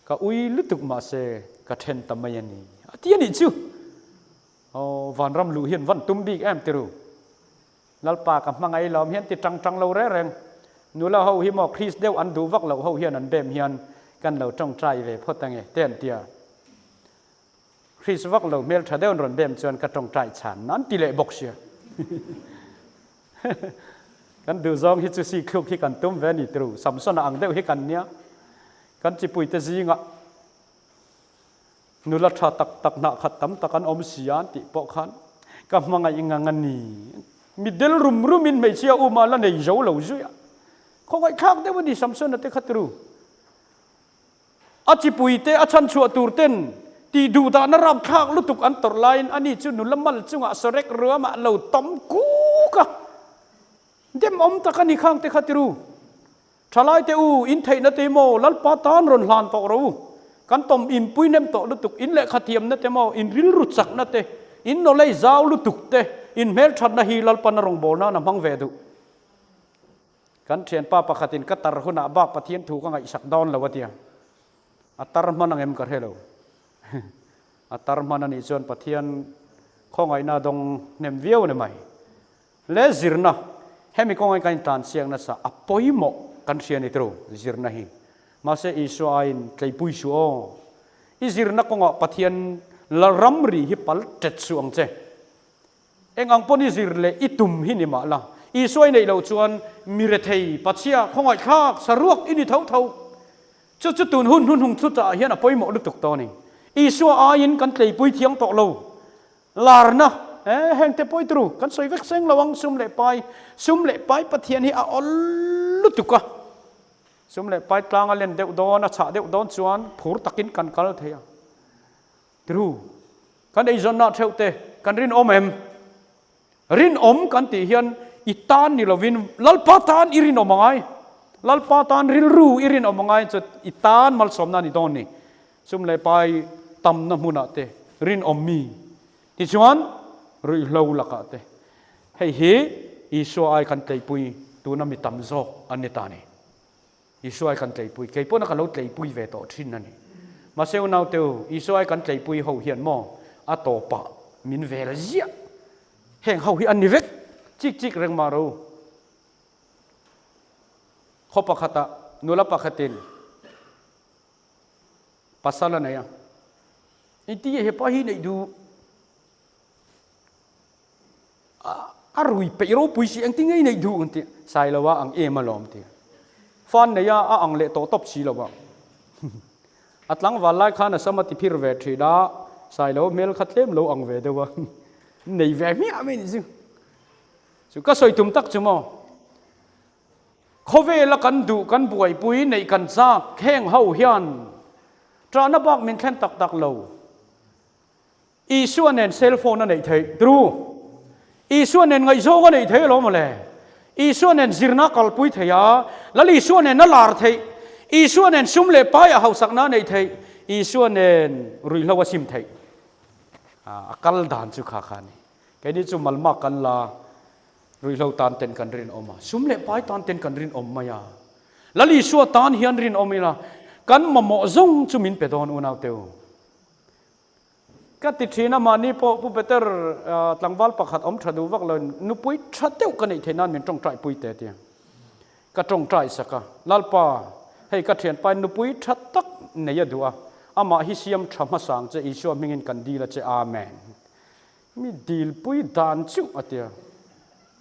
ka ui lutuk mahse ka then ta mai a ni a ti a nih chu. Aw, vanram luh hian van tum bik em tiru. Lalpa ka hmangaih lawm hian ti tang tang lo reng reng. Nula ho hi maw Kris deuh an duh vak loh ho hian an bem hian kan lo tawngtai ve phawt ange te an tia. Kris vak lo hmel tha deuh an rawn bem chuan ka tawngtai chhan nan ti leh bawk sia. Kan duh zawng hi chu si thluk hi kan tum ve ni tru. Samsona ang deuh hi kan nia. Kan chipuite zingah Nula tha tak tak hnah khat tam tak an awm si a an tih pawh khan ka hmangaih ngang a ni. Mi del rum rum in hmeichhia uma la nei zo lo zui a. Khawngaihthlak deuh a ni Samsona te kha tiru. A chipui te a chhanchhuah tur ten tih duh dahna rapthlak lutuk an tawrh laiin ani chu nula mal chungah sawrek ruamah lo tam kuk a. Dem awm tak a ni khang te kha tiru. Thalaite u, in theihna te maw Lalpa tan rawn hlan tawh ro u. Kan tawm in pui hnem tawh lutuk, in lehkha thiamna te maw, in rilru chakna te, in nawlei zau lutuk te, in hmelthatna hi Lalpan a rawngbawlna a hmang ve duh. Kan thianpa pakhatin ka tar hunah bak Pathian thu ka ngaihsak dawn lo a tia. A tar hman ang em ka hre lo. A tar hman a nih chuan Pathian khawngaihna a dawng hnem viau a ni mai. Le zirna, hemi kawngain kan intlan chiak nasa, a pawimawh kan hria ni tru zirna hi. Mahse Isua aiin tleipui suh aw. I zirna kawngah Pathian la ramri hi pal tet suh ang che. Eng ang pawn i zir leh i tum hi ni mah la, Isua i neih loh chuan mi rethei, pachhia, khawngaihthlak, saruak i ni tho tho. Chu chu tun hun hnuhnung chutah hian a pawimawh lutuk tawh a ni. Isua aiin kan tleipui thiang tawh lo. Larna, eh, heng te pawi turu, kan sawi vek seng lo ang, sum leh pai, sum leh pai Pathian hi a awl lutuk a. Sum leh pai tlang a len deuh dawn, a chhah deuh dawn chuan phur takin kan kal thei a. Turu, kan eizawnna theuh te kan rinawm em? Rinawm kan tih hian i tan ni lovin Lalpa tan i rinawm a ngai. Lalpa tan rilru i rinawm a ngai chu i tan malsawmna a ni dawn ni. Sum leh pai tamna hmunah te rinawm mi tichuan ruihhlo lakah te hei hi Isua ai kan tleipui tuna mi tam zawk an ni ta ni. Isua ai kan tleipui, kei pawhna ka lo tleipui ve tawh thin a ni. Mahse unaute u, Isua ai kan tleipui ho hian maw a tawpah min vel ziah. Heng ho hi an ni vek, chik chik reng mah ro. Khaw pakhatah nula pakhatin pasal a nei a, engtin nge hepa hi neih duh? A rui peih ropui si, engtin nge i neih duh? An ti. Sailoa ang em alawm ti. Fan nei a, a ang leh tawh tawp si lo a. A tlangval lai khan a sam a ti phir ve thin a, Sailoa hmel kha tlem lo ang ve deuh a, nei ve hmiah mai ni chu. Chu ka sawi tum tak chu maw? Khawvela kan duh, kan buaipui, neih kan chak, heng ho hian ṭahna bak min thlen tak tak lo. Isua nen cell phone a neih theih, true. Isua nen ngaihzawng a neih theih alawm mawle. Isua nen zirna a kalpui theih a, Lal Isua nen a lar theih, Isua nen sum leh pai a hausakna a neih theih, Isua nen ruihhlo a sim theih. A kal dan chu kha kha a ni. Keini chu malmak kan la, ruihhlo tan ten kan rinawm a, sum leh pai tan ten kan rinawm mai a. Lal Isua tan hian rinawm ila, kan mamawh zawng chu min pe dawn unaute u. Ka ti thin a, mahni pawh Pu Peter tlangval pakhat awm tha duh vak lo in nupui tha deuh ka neih theih nan min tawngtai pui teh tia. Ka tawngtai sak a, Lalpa, hei ka thianpa in nupui tha tak nei a duh a, amah hi siam tha hmasa ang che, Isua hmingin kan dil a che, Amen. Mi dilpui dan chuh a tia,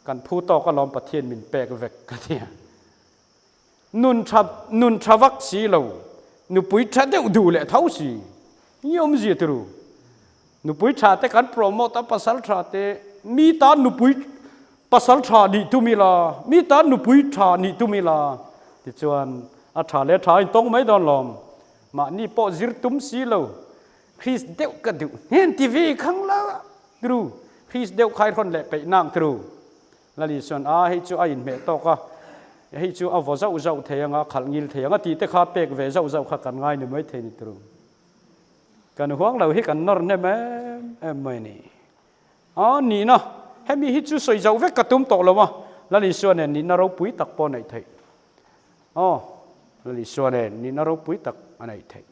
kan phu tawk alawm Pathian min pek vek ka tia. Nun tha nun tha vak si lo, nupui tha deuh duh leh tho si. I awmzia turu. Nupui tha te kan promote a, pasal tha te, mi tan nupui pasal tha nih tum ila, mi tan nupui tha nih tum ila tichuan a tha leh tha in tawng mai dawn lawm. Mahni pawh zir tum si lo, Christ deuh ka duh hnen ti ve khang la turu. Christ deuh khai hrawn leh peih nang turu. Lali chuan, A, hei chu a inhmeh tawk a, hei chu a vaw zauh zauh thei ang a, a khalh ngil thei ang a tih te kha pek ve zauh zauh kha kan ngai ni mai thei ni turu. Kan huang lo hi kan nawr hnem em em mai ni. A, nihna, hemi hi chu sawi zauh vek ka tum tawh lo a, Lali Isua nen nihna ropui tak pawh a neih theih. Aw, Lali Isua nen nihna ropui tak a neih theih.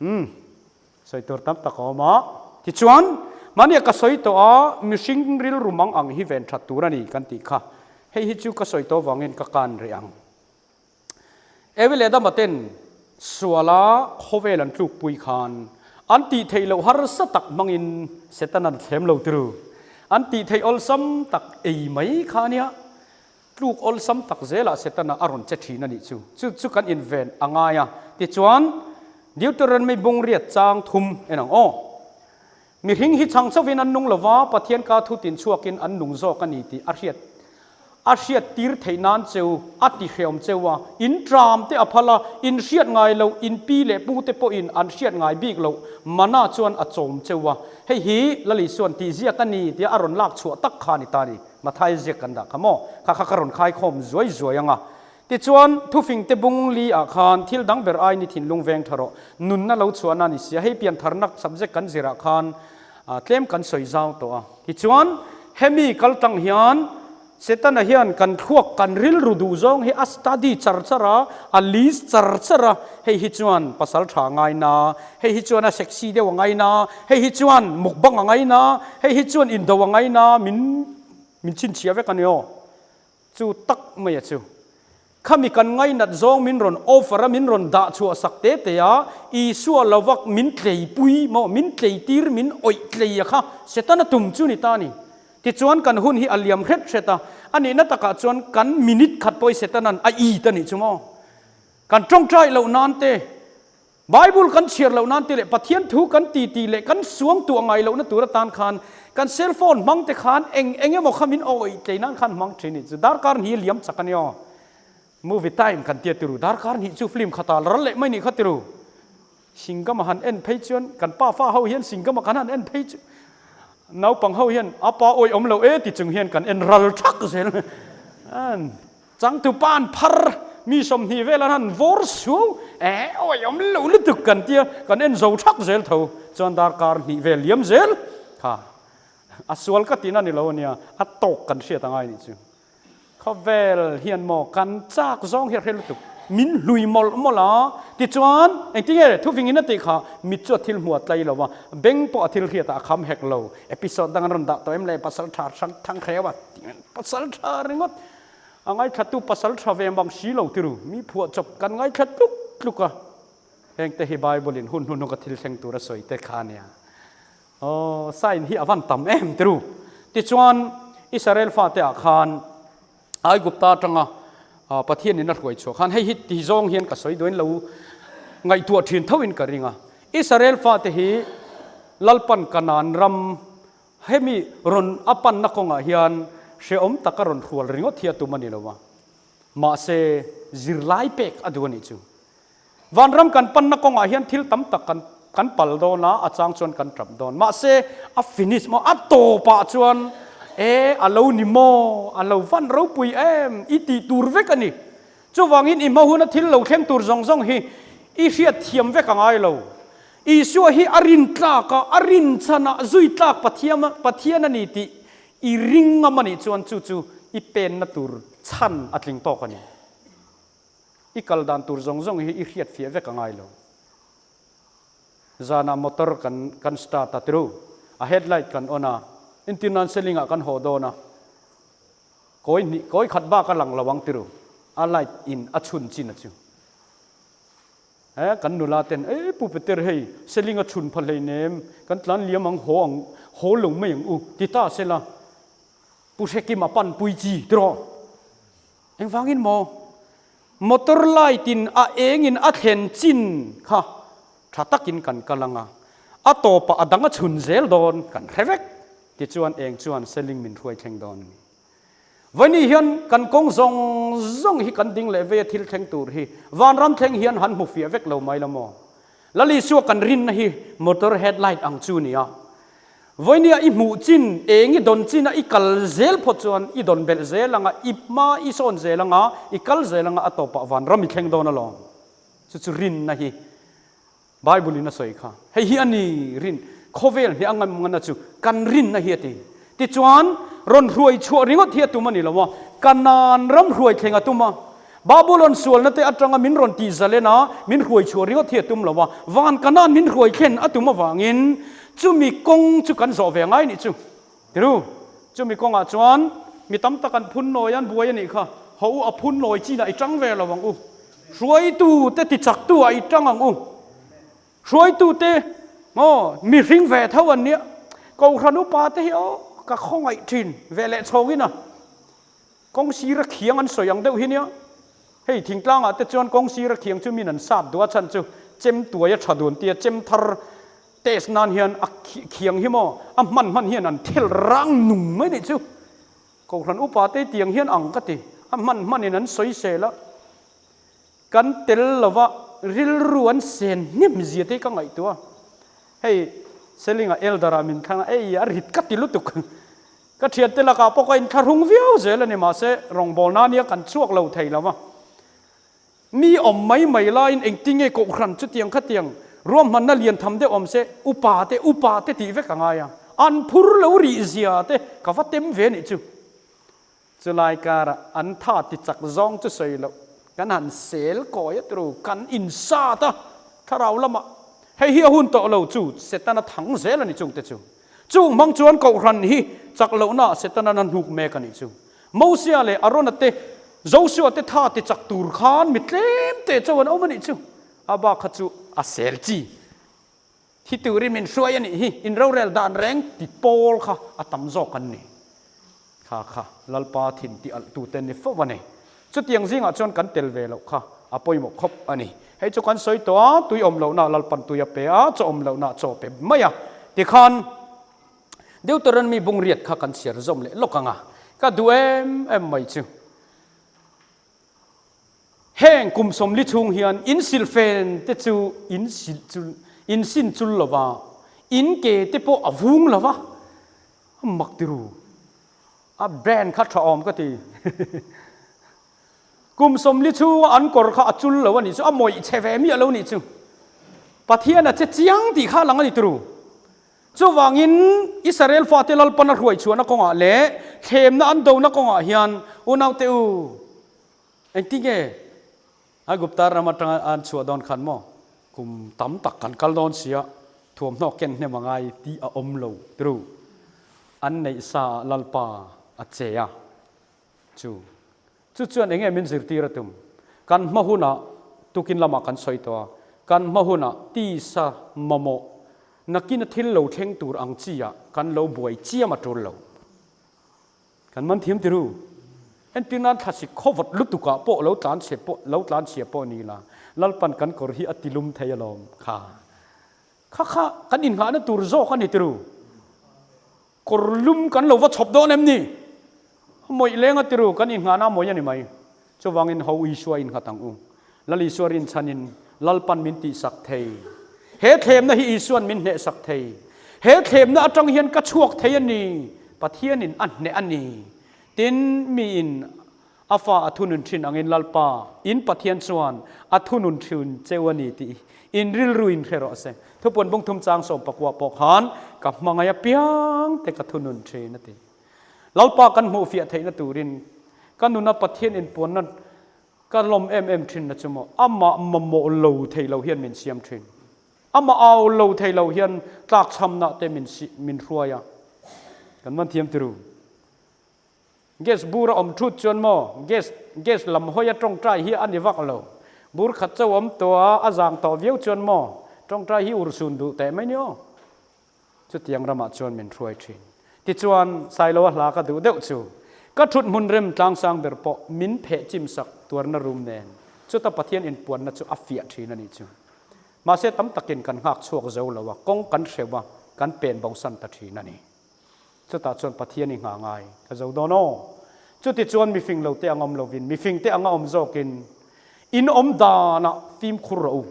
Umm, sawi tur tam tak a awm a. Tichuan, mahnia ka sawi tawh a, mihring rilru mang ang hi ven that tur a ni kan tih kha. Hei hi chu ka sawi tawh vangin ka kan rih ang. Evi leh Adama ten suala khawvel an tlukpui khan an tih theih loh harsa tak hmangin Setana thlem lo tiru. An tih theih awlsam tak ei mai kha a nia. Tluk awlsam tak zelah Setana a rawn che thin a nih chu. Chu chu kan inven a ngai a. Tichuan, Deuteronomy bung riat chang thum en ang aw. Mihring hi chhang chauhin an nung lova, Pathian ka thu tin chhuakin an nung zawk a ni tih a hriat a hriat tir theih nan cheu a ti hreawm cheu a. In tram te a phal a, in hriat ngai loh, in pi leh pu te pawhin an hriat ngai bik loh mana chuan a chawm cheu a. Hei hi Lalisuan tihziak a ni tia a rawn lak chhuah tak kha a ni ta a ni. Mathai ziak kan dah kha maw? Kha kha ka rawn khaikhawm zuai zuai ang a. Tichuan, thufingte bung li ah khan thil dang ber ai ni thinlung veng tha rawh. Nunna lo chhuahna a ni sia. Hei piantharnak subject kan zirah khan tlem kan sawi zau tawh a. Tichuan, hemi kal tang hian. Setana hian kan thluak kan rilru duh zawng hi a study char char a, a list char char a, hei hi chuan pasal tha a ngaina, hei hi chuan a sexy deuh a ngaina, hei hi chuan mukbang a ngaina, hei hi chuan indo a ngaina, min min chhinchhiah vek a ni aw. Chu tak mai a chu. Khami kan ngainat zawng min rawn offer a, min rawn dah chhuah sak te te a, Isua lovak min tleipui maw, min tleitir, min awih tlei a kha Setana tum chu ni ta a ni. Tichuan kan hun hi a liam hret hret a, a nihna takah chuan kan minute khat pawh hi Setana'n a it a nih chu maw. Kan tawngtai loh nan te, Bible kan chhiar loh nan te leh Pathian thu kan ti ti leh kan suang tuah ngai lohna tur atan khan kan cell phone hmang te khan eng eng emaw kha min awih tlei nan khan hmang thin i chu darkar hnih liam chak a ni aw. Movie time kan tia tiru darkar hnih chu film khat ah ral leh mai nih kha tiru. Singam a han en phei chuan kan pa fa ho hian Singam a kan han en phei chu naupang ho hian a pa awih awm lo e ti chung hian kan en ral thak zel. Changtu pa an phar, mi 20 vel an han vawr suau, eh awi awm lo lutuk kan tia, kan en zo thak zel tho, chuan darkar hnih vel liam zel kha a sual ka tihna ni lo ania, a tawk kan hriat angai nih chu. Khawvel hian maw kan chak zawng hi a hre lutuk, min hlui mawlh mawlh a, tichuan engtinge thuving in a tih kha mit chu a thil hmu a tlai lo va, beng pawh a thil hriat ah a kham hek lo, episode dang an rawn dah tawh em le pasal tha hrang thang hreu a, pasal tha ringawt. A ngaithlattu pasal tha ve mang si lo tiru, mi phuahchawp kan ngaithla tluk tluk a, hengte hi Bible in hun hnuhnawk a thil thleng tur a sawi te kha ania. Aw, sign hi a van tam em tiru. Tichuan, Israel fate ah khan Aigupta atanga Pathian in a hruai chhuah khan hei hi ti zawng hian ka sawi duain lo ngaihtuah thin tho in ka ring a. Israel fate hi Lalpan Kanaan ram Hemi rawn a panna kawngah hian hrehawm taka rawn hrual ringawt hi a tum a ni lo a, mahse zirlai pek a duh a nih chu. Vanram kan panna kawngah hian thil tam tak kan kan pal dawn a, a chang chuan kan tap dawn. Mahse a finish maw, a tawpah chuan e a lo ni maw, a lo van ropui em i tih tur vek a ni. Chuvangin i hma huna thil lo thleng tur zawng zawng hi i hriat thiam vek a ngai lo. Isua hi a rin tlak a, a rin chhan a, zui tlak Pathiam Pathian a ni tih i ring ngam a nih chuan chu chu i penna tur chhan a tling tawk a ni. I kal dan tur zawng zawng hi i hriat fiah vek a ngai lo. Zanah motor kan kan start a tiru, a headlight kan on a, entir nan seling ah kan haw dawn a, kawi hnih kawi khat bak a lang lo ang tiru, a light in a chhun chin a chu. He kan nula ten ei Pu Peter hei Seling a chhun pha hleinem kan tlan liam ang haw ang haw lo mai ang u ti ta sela Pu Hrekima pan pui chi tiraw engvangin maw motor light in a eng in a thlen chin kha tha takin kan kal anga a tawpah a dang a chhun zel dawn kan hre vek tichuan eng chuan Seling min hruai thleng dawn a ni. Vawiin hian kan kawng zawng zawng hi kan ding leh vei a thil thleng tur hi vanram thleng hian han hmu fiah vek lo mai la maw? Lal Isua kan rinna hi motor headlight ang chu nia. Vawinia i hmuh chin, eng i dawn chin a i kal zel phawt chuan i dawn belh zel anga, i hma i sawn zel anga, i kal zel anga a tawpah vanram i thleng dawn alawm. Chu chu rinna hi. Bible in a sawi kha, hei hi a ni rin, khawvel hne a ngam ngana chu kan rinna hi a ti. Tichuan, rawn hruai chhuah ringawt hi a tum a ni lo a, Kanaan ram hruai thleng a tum a. Babulon sualna te atanga min rawn tih zalen a, min hruai chhuah ringawt hi a tum lo a, van Kanaan min hruai thlen a tum avangin chumi kawng chu kan zawh ve ngai nih chu. Tiru, chumi kawngah chuan mi tam tak an phun nawi an buai a nih kha, haw u a phun nawi chinah i tang ve lo ang u. Hruaitute tichaktu ah i tang ang u. Hruaitute maw mihring ve tho an nia. Kohhran upa te hi aw ka khawngaih thin ve leh chhawngin a. Kawng sira khiang an sawi ang deuh hi nia. Hei thingtlangah te chuan kawng sira khiang chu min an sat duh a chhan chu chem tuai a tha dun tia chem thar test nan hian a khiang hi maw a hman hman hian an thel rang nung mai nih chu. Kohhran upa te tiang hian ang ka ti, a hman hmanin an sawi sel a, kan tel lova rilru an sen hnem zia te hi ka ngaihtuah a, hei Selinga elder ah min thlang a, ei a rit ka ti lutuk, ka thiante lakah pawh ka inthlahrung viau zel a ni mahse rawngbawlna ania kan chhuak lo thei lo va. Mi awm mai mai laiin engtinge kohhran chutiang khatiang ruahmanna lian tham deuh awm se upa te upa te tih vek a ngai a, an phur lo rih zia te ka va tem ve nih chu. Chulai karah an tha ti chak zawng chu sawi loh kan han sel kawi a turu kan insat a, thlarau lamah hei hi a hun tawh lo chu Setana thang zel a ni chungte chu. Chung hmang chuan Kohhran hi chak lohnaah Setana'n a hnuk mek a nih chu. Mosia leh Arona te, Josua te tha ti chak tur khan mi tlem te chauh an awm a nih chu. A bak kha chu a sel chi. Thi turin min hruai a nih hi, in rorel dan reng ti pawl kha a tam zawk an ni. Kha kha Lalpa thin ti alh tute ni fo a ni. Chutiang zingah chuan kan tel ve loh kha a pawimawh khawp a ni. Hei chu kan sawi tawh a, tui awm lohna Lalpan tui a pe a, chaw awm lohna chaw pe mai a. Tikhan Deuteronomy bungriat kha kan chhiar zawm leh lawk ang a, ka duh em em mai chu. Heng kum 40 chhung hian in silhfen te chu in silh chul, in sin chul lo va, in ke te pawh a vung lo va, a mak ti ru. A brand kha tha awm ka ti. Kum 40 chhunga an kawr kha a chul lo a nih chu, a mawih chhe ve miah lo nih chu. Pathian a che chiang tih kha a lang a ni ti ru. Chuvangin Israel fate Lalpan a hruai chhuahna kawngah leh thlemna an dona kawngah hian unaute u, engtinge Aigupta ram atanga an chhuah dawn khan maw kum tam tak kan kal dawn sia, thuamhnaw ken hnem a ngai tih a awm lo tru. An neih sa ah Lalpa a che a chu. Chu chuan enge min zirtir a tum? Kan hma hunah tukin lamah kan sawi tawh a, kan hma hunah tisa mamawh nakina thil lo thleng tur ang chi ah kan lo buai chiam a tul lo. Kan man thiam ti ru. Entir nan thlasik khawvawt lutuk ah pawh lo tlan chhe pawh lo tlan chhia pawh ni la, Lalpan kan kawr hi a ti lum thei alawm kha. Kha kha kan innghahna tur zawk a ni ti ru. Kawr lum kan lo va chhawp dawn em ni? A mawih leng a ti ru, kan innghahna a mawih a ni mai. Chuvangin ho Isua innghat ang u. Lal Isua rinchhanin Lalpan min tihsak thei. He thlemna hi Isuan min hnehsak thei. He thlemna atang hian ka chhuak thei a ni. Pathianin a hneh a ni. Tin, miin a fa a thunun thin angin Lalpa, in Pathian chuan a thunun thin cheu a ni tih in rilru in hre rawh se. Thupuan bungthum chang 19 pawh khan ka hmangaih apiang te ka thunun thin a ti. Lalpa kan hmuh fiah theihna turin ka nuna Pathian inpuanna ka lawm em em thin na chu maw amah mamawh lo thei lo hian min siam thin. Amah au lo thei lo hian tlakchhamna te min min hruai a. Kan man thiam tiru. Gas bur a awm thut chuan maw gas gas lam hawi a tawngtai hi a ni vak lo. Bur khat chauh awm tawh a, a zang tawh viau chuan maw tawngtai hi urhsun duh teh mai ni aw. Chutiang ramah chuan min hruai thin. Tichuan, Sailoa hla ka duh deuh chu, ka thut hmun rem tlangsang ber pawh min pheh chim sak tuarna rum nen, chuta Pathian inpuanna chu a fiah thin a nih chu. Mahse tam takin kan nghak chhuak zo lo a, kawng kan hreuh a, kan pen bosan ta thin a ni. Chutah chuan Pathian i nghah ngai ka zo dawn aw. Chutichuan mifing lo te ang awm lovin, mifing te anga awm zawkin in awm danah fimkhur rawh u.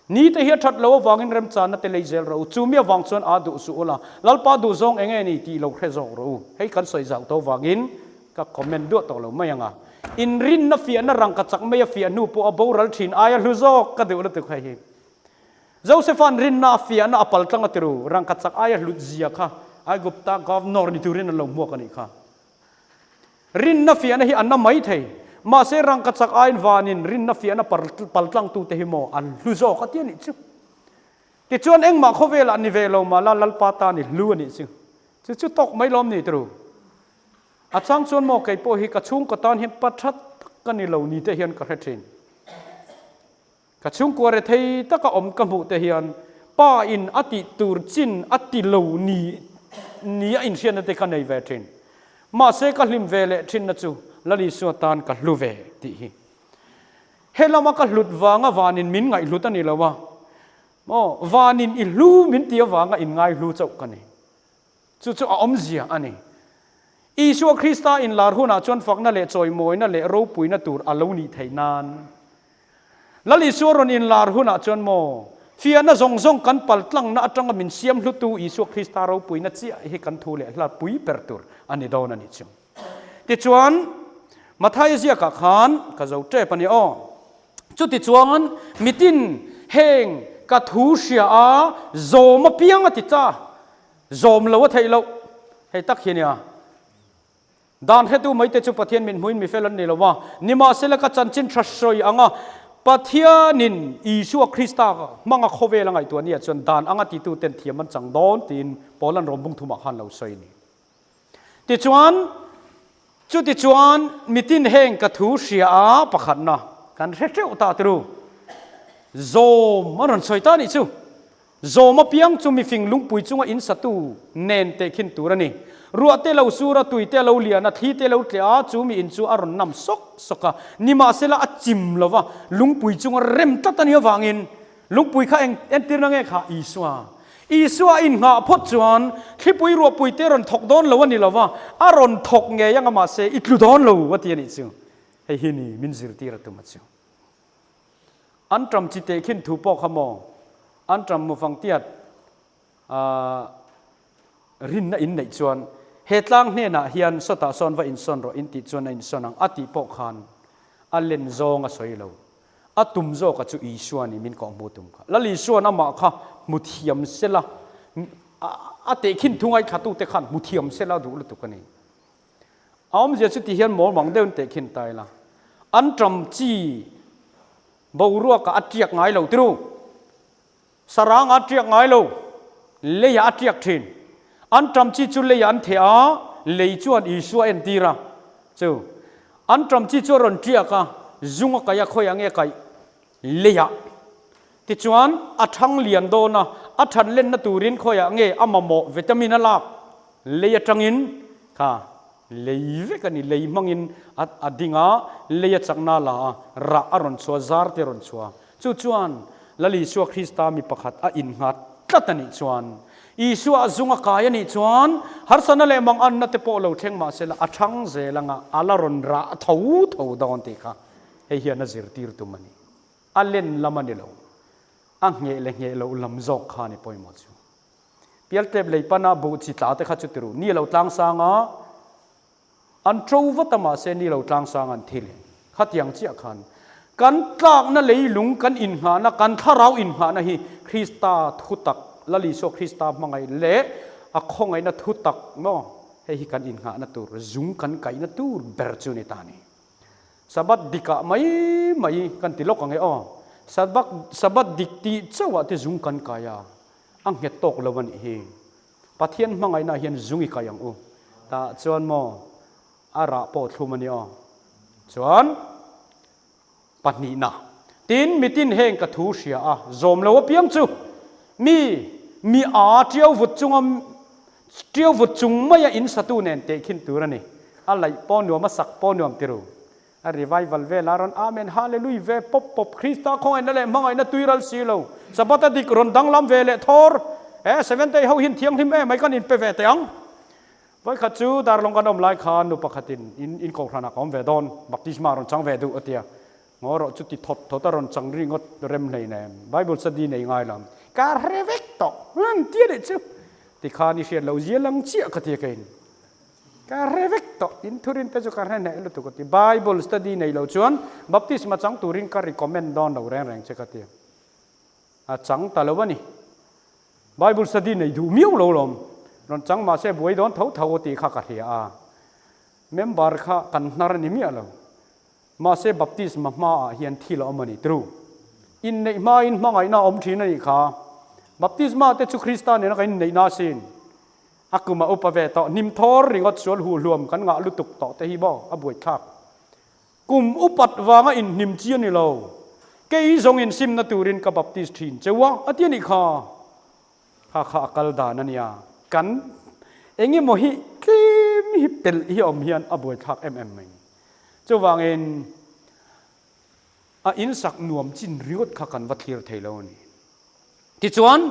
Ni te hi a that lo avangin remchanna te lei zel rawh u. Chumi avang chuan aa duh suh ula, Lalpa duh zawng eng nge ni tih lo hre zawk rawh u. Hei kan sawi zauh tawh avangin ka comment duah tawh lo mai ang a. Inrinna fiahna rangka chak mai a fiah hnu pawh a boral thin aia hlu zawk ka duh lutuk hei hi. Josepha'n rinna a fiahna a pal tlang a ti ru, rangka chak aia hlut zia kha Aigupta governor ni turin an lo hmuak a nih kha. Rinna fiahna hi an na mai thei, mahse rangka chak aiin vanin rinna fiahna pal tlangtute hi maw an hlu zawk a ti a nih chu. Tichuan engmah khawvelah ni ve lo mah la Lalpa tan i hlu a nih chu. Chu chu tawk mai lawm ni ti ru. A chang chuan maw kei pawh hi ka chhungkaw tan hian pa tha tak ka ni lo ni te hian ka hre thin. Ka chhungkua rethei taka awm ka hmuh te hian pa in a tih tur chin a ti lo ni ni a inhriatna te ka nei ve thin. Mahse ka hlim ve leh thinna chu Lal Isua tan ka hlu ve tih hi. He lama ka hlut vanga vanin min ngaihhlut a ni lo a, maw vanin i hlu min ti avanga inngaihlu chauh ka ni. Chu chu a awmzia a ni. Isua Krista inlar hunah chuan fakna leh chawimawina leh ropuina tur a lo nih theih nan. Lal Isua rawn inlar hunah chuan maw, fiahna zawng zawng kan paltlangna atanga min siam hlutu Isua Krista ropuina chiah hi kan thu leh hla pui ber tur a ni dawn a nih chu. Tichuan, Mathaia ziakah khan ka zo tep a ni aw. Chutichuan, mitin heng ka thu hria a zawm apiang a ti ta. Zawm lo a theih loh. Hei tak hi a nia. Dan hretu maite chu Pathian min hmuin mifel an ni lo a, nimahsela ka chanchin tha sawi anga Pathianin Isua Krista hmanga khawvel a ngaihtuah nia chuan dan anga tituten thiam an chang dawn tiin Paulan Rom bung thumah khan lo sawi a ni. Tichuan, chutichuan mitin heng ka thu hria a pakhatna kan hre teuh ta tiru. Zawm a rawn sawi ta nih chu. Zawm apiang chu mifing lungpui chunga in satu nen tehkhin tur a ni. Ruah te lo sur a, tui te a lo lian a, thli te lo tleh a, chu mi in chu a rawn nam sawk sawk a. Nimahsela a chim lo va, lungpui chunga rem tlat a nih avangin lungpui kha eng entirna nge kha? Isua. Isua a innghah phawt chuan thlipui ruahpui te rawn thawk dawn lo a ni lo va, a rawn thawk ngei anga mahse i tlu dawn lo a ti a nih chu. Hei hi ni min zirtir a tum a chu. An ṭam chi teh khin thu pawh kha maw? An ṭam mufang tiat rinna in neih chuan he tlang hnenah hian sawtah sawn va insawn rawh in tih chuan a insawn ang a tih pawh khan a len zawng a sawi lo. A tum zawka chu Isua ni min kawhhmuh tum kha. Lal Isua'n amah kha hmu thiam sela, a tehkhin thu ngaithlatute khan hmu thiam sela duh lutuk a ni. A awmzia chu ti hian mawlmang deuhin tehkhin ta ila, an ṭam chi boruakah a ṭiak ngai lo tiru, sarangah a ṭiak ngai lo, leiah a ṭiak ṭhin. An ṭam chi chu leiah an theh a, lei chuan Isua a entir a, chu an ṭam chi chu a rawn ṭiak a, zung a kaih a, khawiah nge a kaih? Leiah. Tichuan, a ṭhang lian dawn a, a ṭhan lenna turin khawiah nge a mamawh vitamin a lak? Lei aṭangin kha lei vek a ni, lei hmangin a a ding a, lei a chakna a la a, rah a rawn chhuah, zar te a rawn chhuah. Chu chuan Lal Isua Krista mi pakhat a innghat tlat a nih chuan, Isua a zung a kai a nih chuan, harsatna leh manganna te pawh lo thleng mah sela a ṭhang zel anga a la rawn rah tho tho dawn tih kha hei hian a zirtir tum a ni. A len lam a ni lo, a ngheh leh ngheh loh lam zawk kha a ni pawimawh chu. Pialtep lei pana buh chi tla te kha chu ti ru, ni lo tlang sang a, an ṭo vat a mahse ni lo tlang sang an thi leh. Khatiang chiah khan kan tlakna leilung kan innghahna, kan thlarau innghahna hi Krista thutak, Lal Isua Krista hmangaih leh a khawngaihna thutak maw, hei hi kan innghahna tur, zung kan kaihna tur ber chu ni ta a ni. Sabbath dikah mai mai kan ti lawk ang e aw. Sabbath Sabbath dik tih chauhah te zung kan kai a, a nghet tawk lo a nih hi. Pathian hmangaihna hian zung i kai ang u. Tah chuan maw a rah pawh thlum a ni aw. Chuan pahnihna, tin mitin heng ka thu hria a, zawm lo apiang chu mi mi a tiau vut chunga tiau vut chung maia in satu nen tehkhin tur a ni. A laih pawh nuam, a sak pawh nuam ti ru. A revival vel a rawn Amen Hallelui ve pawp pawp Krista khawngaihna leh hmangaihna tui ral si lo. Sabbath a dik rawn danglam ve leh thawr. E Seventh Day ho hin thianghlim em mai kan inpe ve teh ang. Vawikhat chu Darlawng kan awm lai khan nu pakhatin in in kohhranah ka awm ve dawn, baptisma rawn chang ve duh a tia. Ngaw rawh chuti thawt thawt a rawn chang ri ngawt rem hlei nem. Bible study nei ngai lam. Ka hre vek tawh. An tia leh chu. Tikhan i hriat loh zia lang chiah ka tia keiin. Ka hre vek tawh, in thurin te chu ka hre hneh lutuk a ti. Bible study nei lo chuan baptisma chang turin ka recommend dawn lo reng reng che ka ti. A chang ta lo a ni. Bible study nei duh miau lo lawm. Rawn chang mahse buai dawn tho tho tih kha ka hria a. Member kha kan hnar a ni miah lo. Mahse baptisma hmaah hian thil a awm a ni. True. Inneih hmain hmangaihna a awm thin a nih kha. Baptisma te chu Krista nena kan inneihna asin. A kum a upa ve tawh, hnim thawr ringawt sual huh hluam kan ngah lutuk tawh te hi maw a buaithlak. Kum upat vanga inhnim chi a ni lo. Kei zawng insimna turin ka baptist thin cheu a, a ti a nih kha. Kha kha a kal dan a nia. Kan eng emaw hi tlem hi pelh hi a awm hian a buaithlak em em mai. Chuvangin a insak nuam chin ringawt kha kan va thlir thei lo a ni. Tichuan,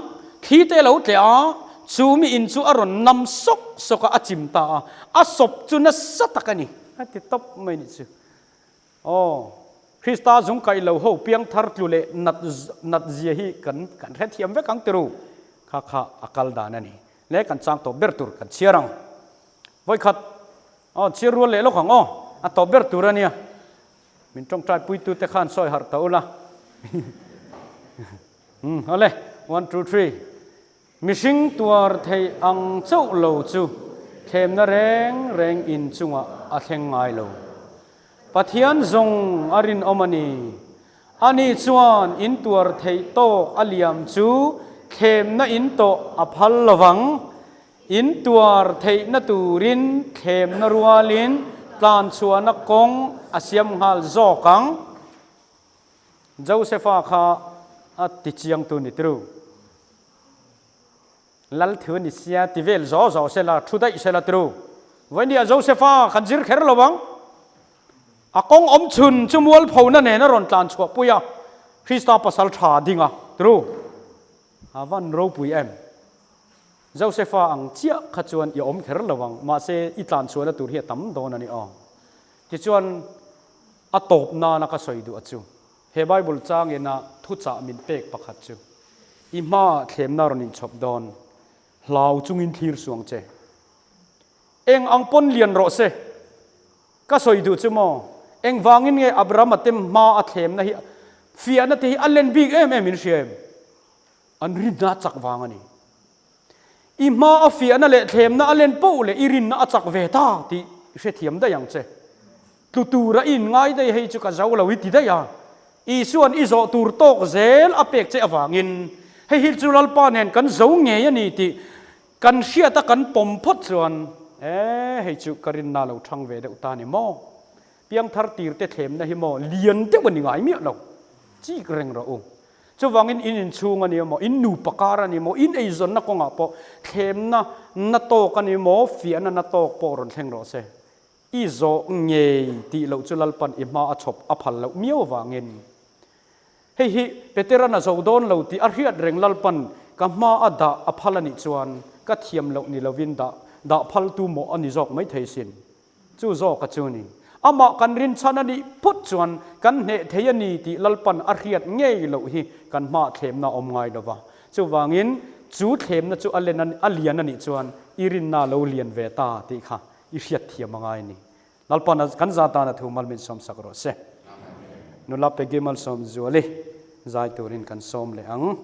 thli te lo tleh a, chu mi in chu a rawn nam sawk sawk a, a chim ta a, a sawp chu nasa tak a ni, a ti tawp mai nih chu. Aw, Krista zung kaih lo ho piangthar tlu leh nat nat zia hi kan kan hrethiam vek ang tiru, kha kha a kal dan a ni. Le kan chang tawp ber tur kan chhiar ang. Vawikhat, aw, chhiar rual leh lawk ang aw, a tawp ber tur a nia. Min tawngtai puitute khan sawi harh ta ula. Umm awle, one two three. Mihring tuar theih ang chauh lo chu Thlemna reng reng in chungah a thleng ngai lo. Pathian zawng a rinawm a ni. Ani chuan in tuar theih tawk a liam chu thlemna in tawh a phal lo vang. In tuar theihna turin thlemna rualin tlanchhuahna kawng a siam nghal zawk ang. Josefa kha a tichiangtu ni tru. Lal thu ni sia ti vel zaw zaw sela, thu daih sela tru. Vawinia Josefa kan zir kher lo ang. A kawng awm chhun chu mualphona nen a rawn tlan chhuah pui a, Krista pasal tha ding a tru. A van ropui em. Josefa ang chiah kha chuan i awm kher lo ang, mahse i tlan chhuahna tur hi a tam dawn a ni aw. Tichuan a tawp nana ka sawi duh a chu. He Bible changena thuchah min pek pakhat chu, I hmaah thlemna rawn inchhawp dawn, hlau chungin thlir suang che. Eng ang pawn lian rawh se. Ka sawi duh chu maw, engvangin nge Abrahama te hma a thlemna hi fiahna te hi a len bik em em in hria em? An rinna a chak vang a ni. I hma a fiahna leh thlemna a len poh leh i rinna a chak ve ta tih i hrethiam daih ang che. Tlu tura i inngai daih hei chu ka zo lo i ti daih a. Isua'n i zawh tur tawk zel a pek che avangin hei hi chu Lalpa nen kan zo ngei a ni tih kan hriat a kan pawm phawt chuan e hei chu ka rinna lo thang ve deuh ta ni maw? Piangthar tirte thlemna hi maw lian deuh a ni ngai miah lo. Chik reng rawh u. Chuvangin in inchhung a ni emaw, in nupa kar a ni emaw, in eizawnna kawngah pawh thlemna na tawk a ni emaw, fiahna na tawk pawh rawn thleng rawh se. I zawh ngei tih loh chu Lalpan i hma a chhawp a phal loh miau avangin. Hei hi Petera'n a zo dawn lo tih a hriat reng Lalpan ka hma a dah a phal a nih chuan ka thiam loh ni lovin dah dah phaltu mawh a ni zawk maithei sin. Chu zawka chu ni. Amah kan rinchhan a nih phawt chuan kan hneh thei a ni tih Lalpan a hriat ngei loh hi kan hmaah thlemna a awm ngai lo va. Chuvangin chu thlemna chu a len a lian a nih chuan i rinna a lo lian ve ta tih kha i hriat thiam a ngai a ni. Lalpan a kan za tan a thu mal min sawmsak rawh se. Nula Peggy Malsawmzuali zai turin kan sawm leh ang.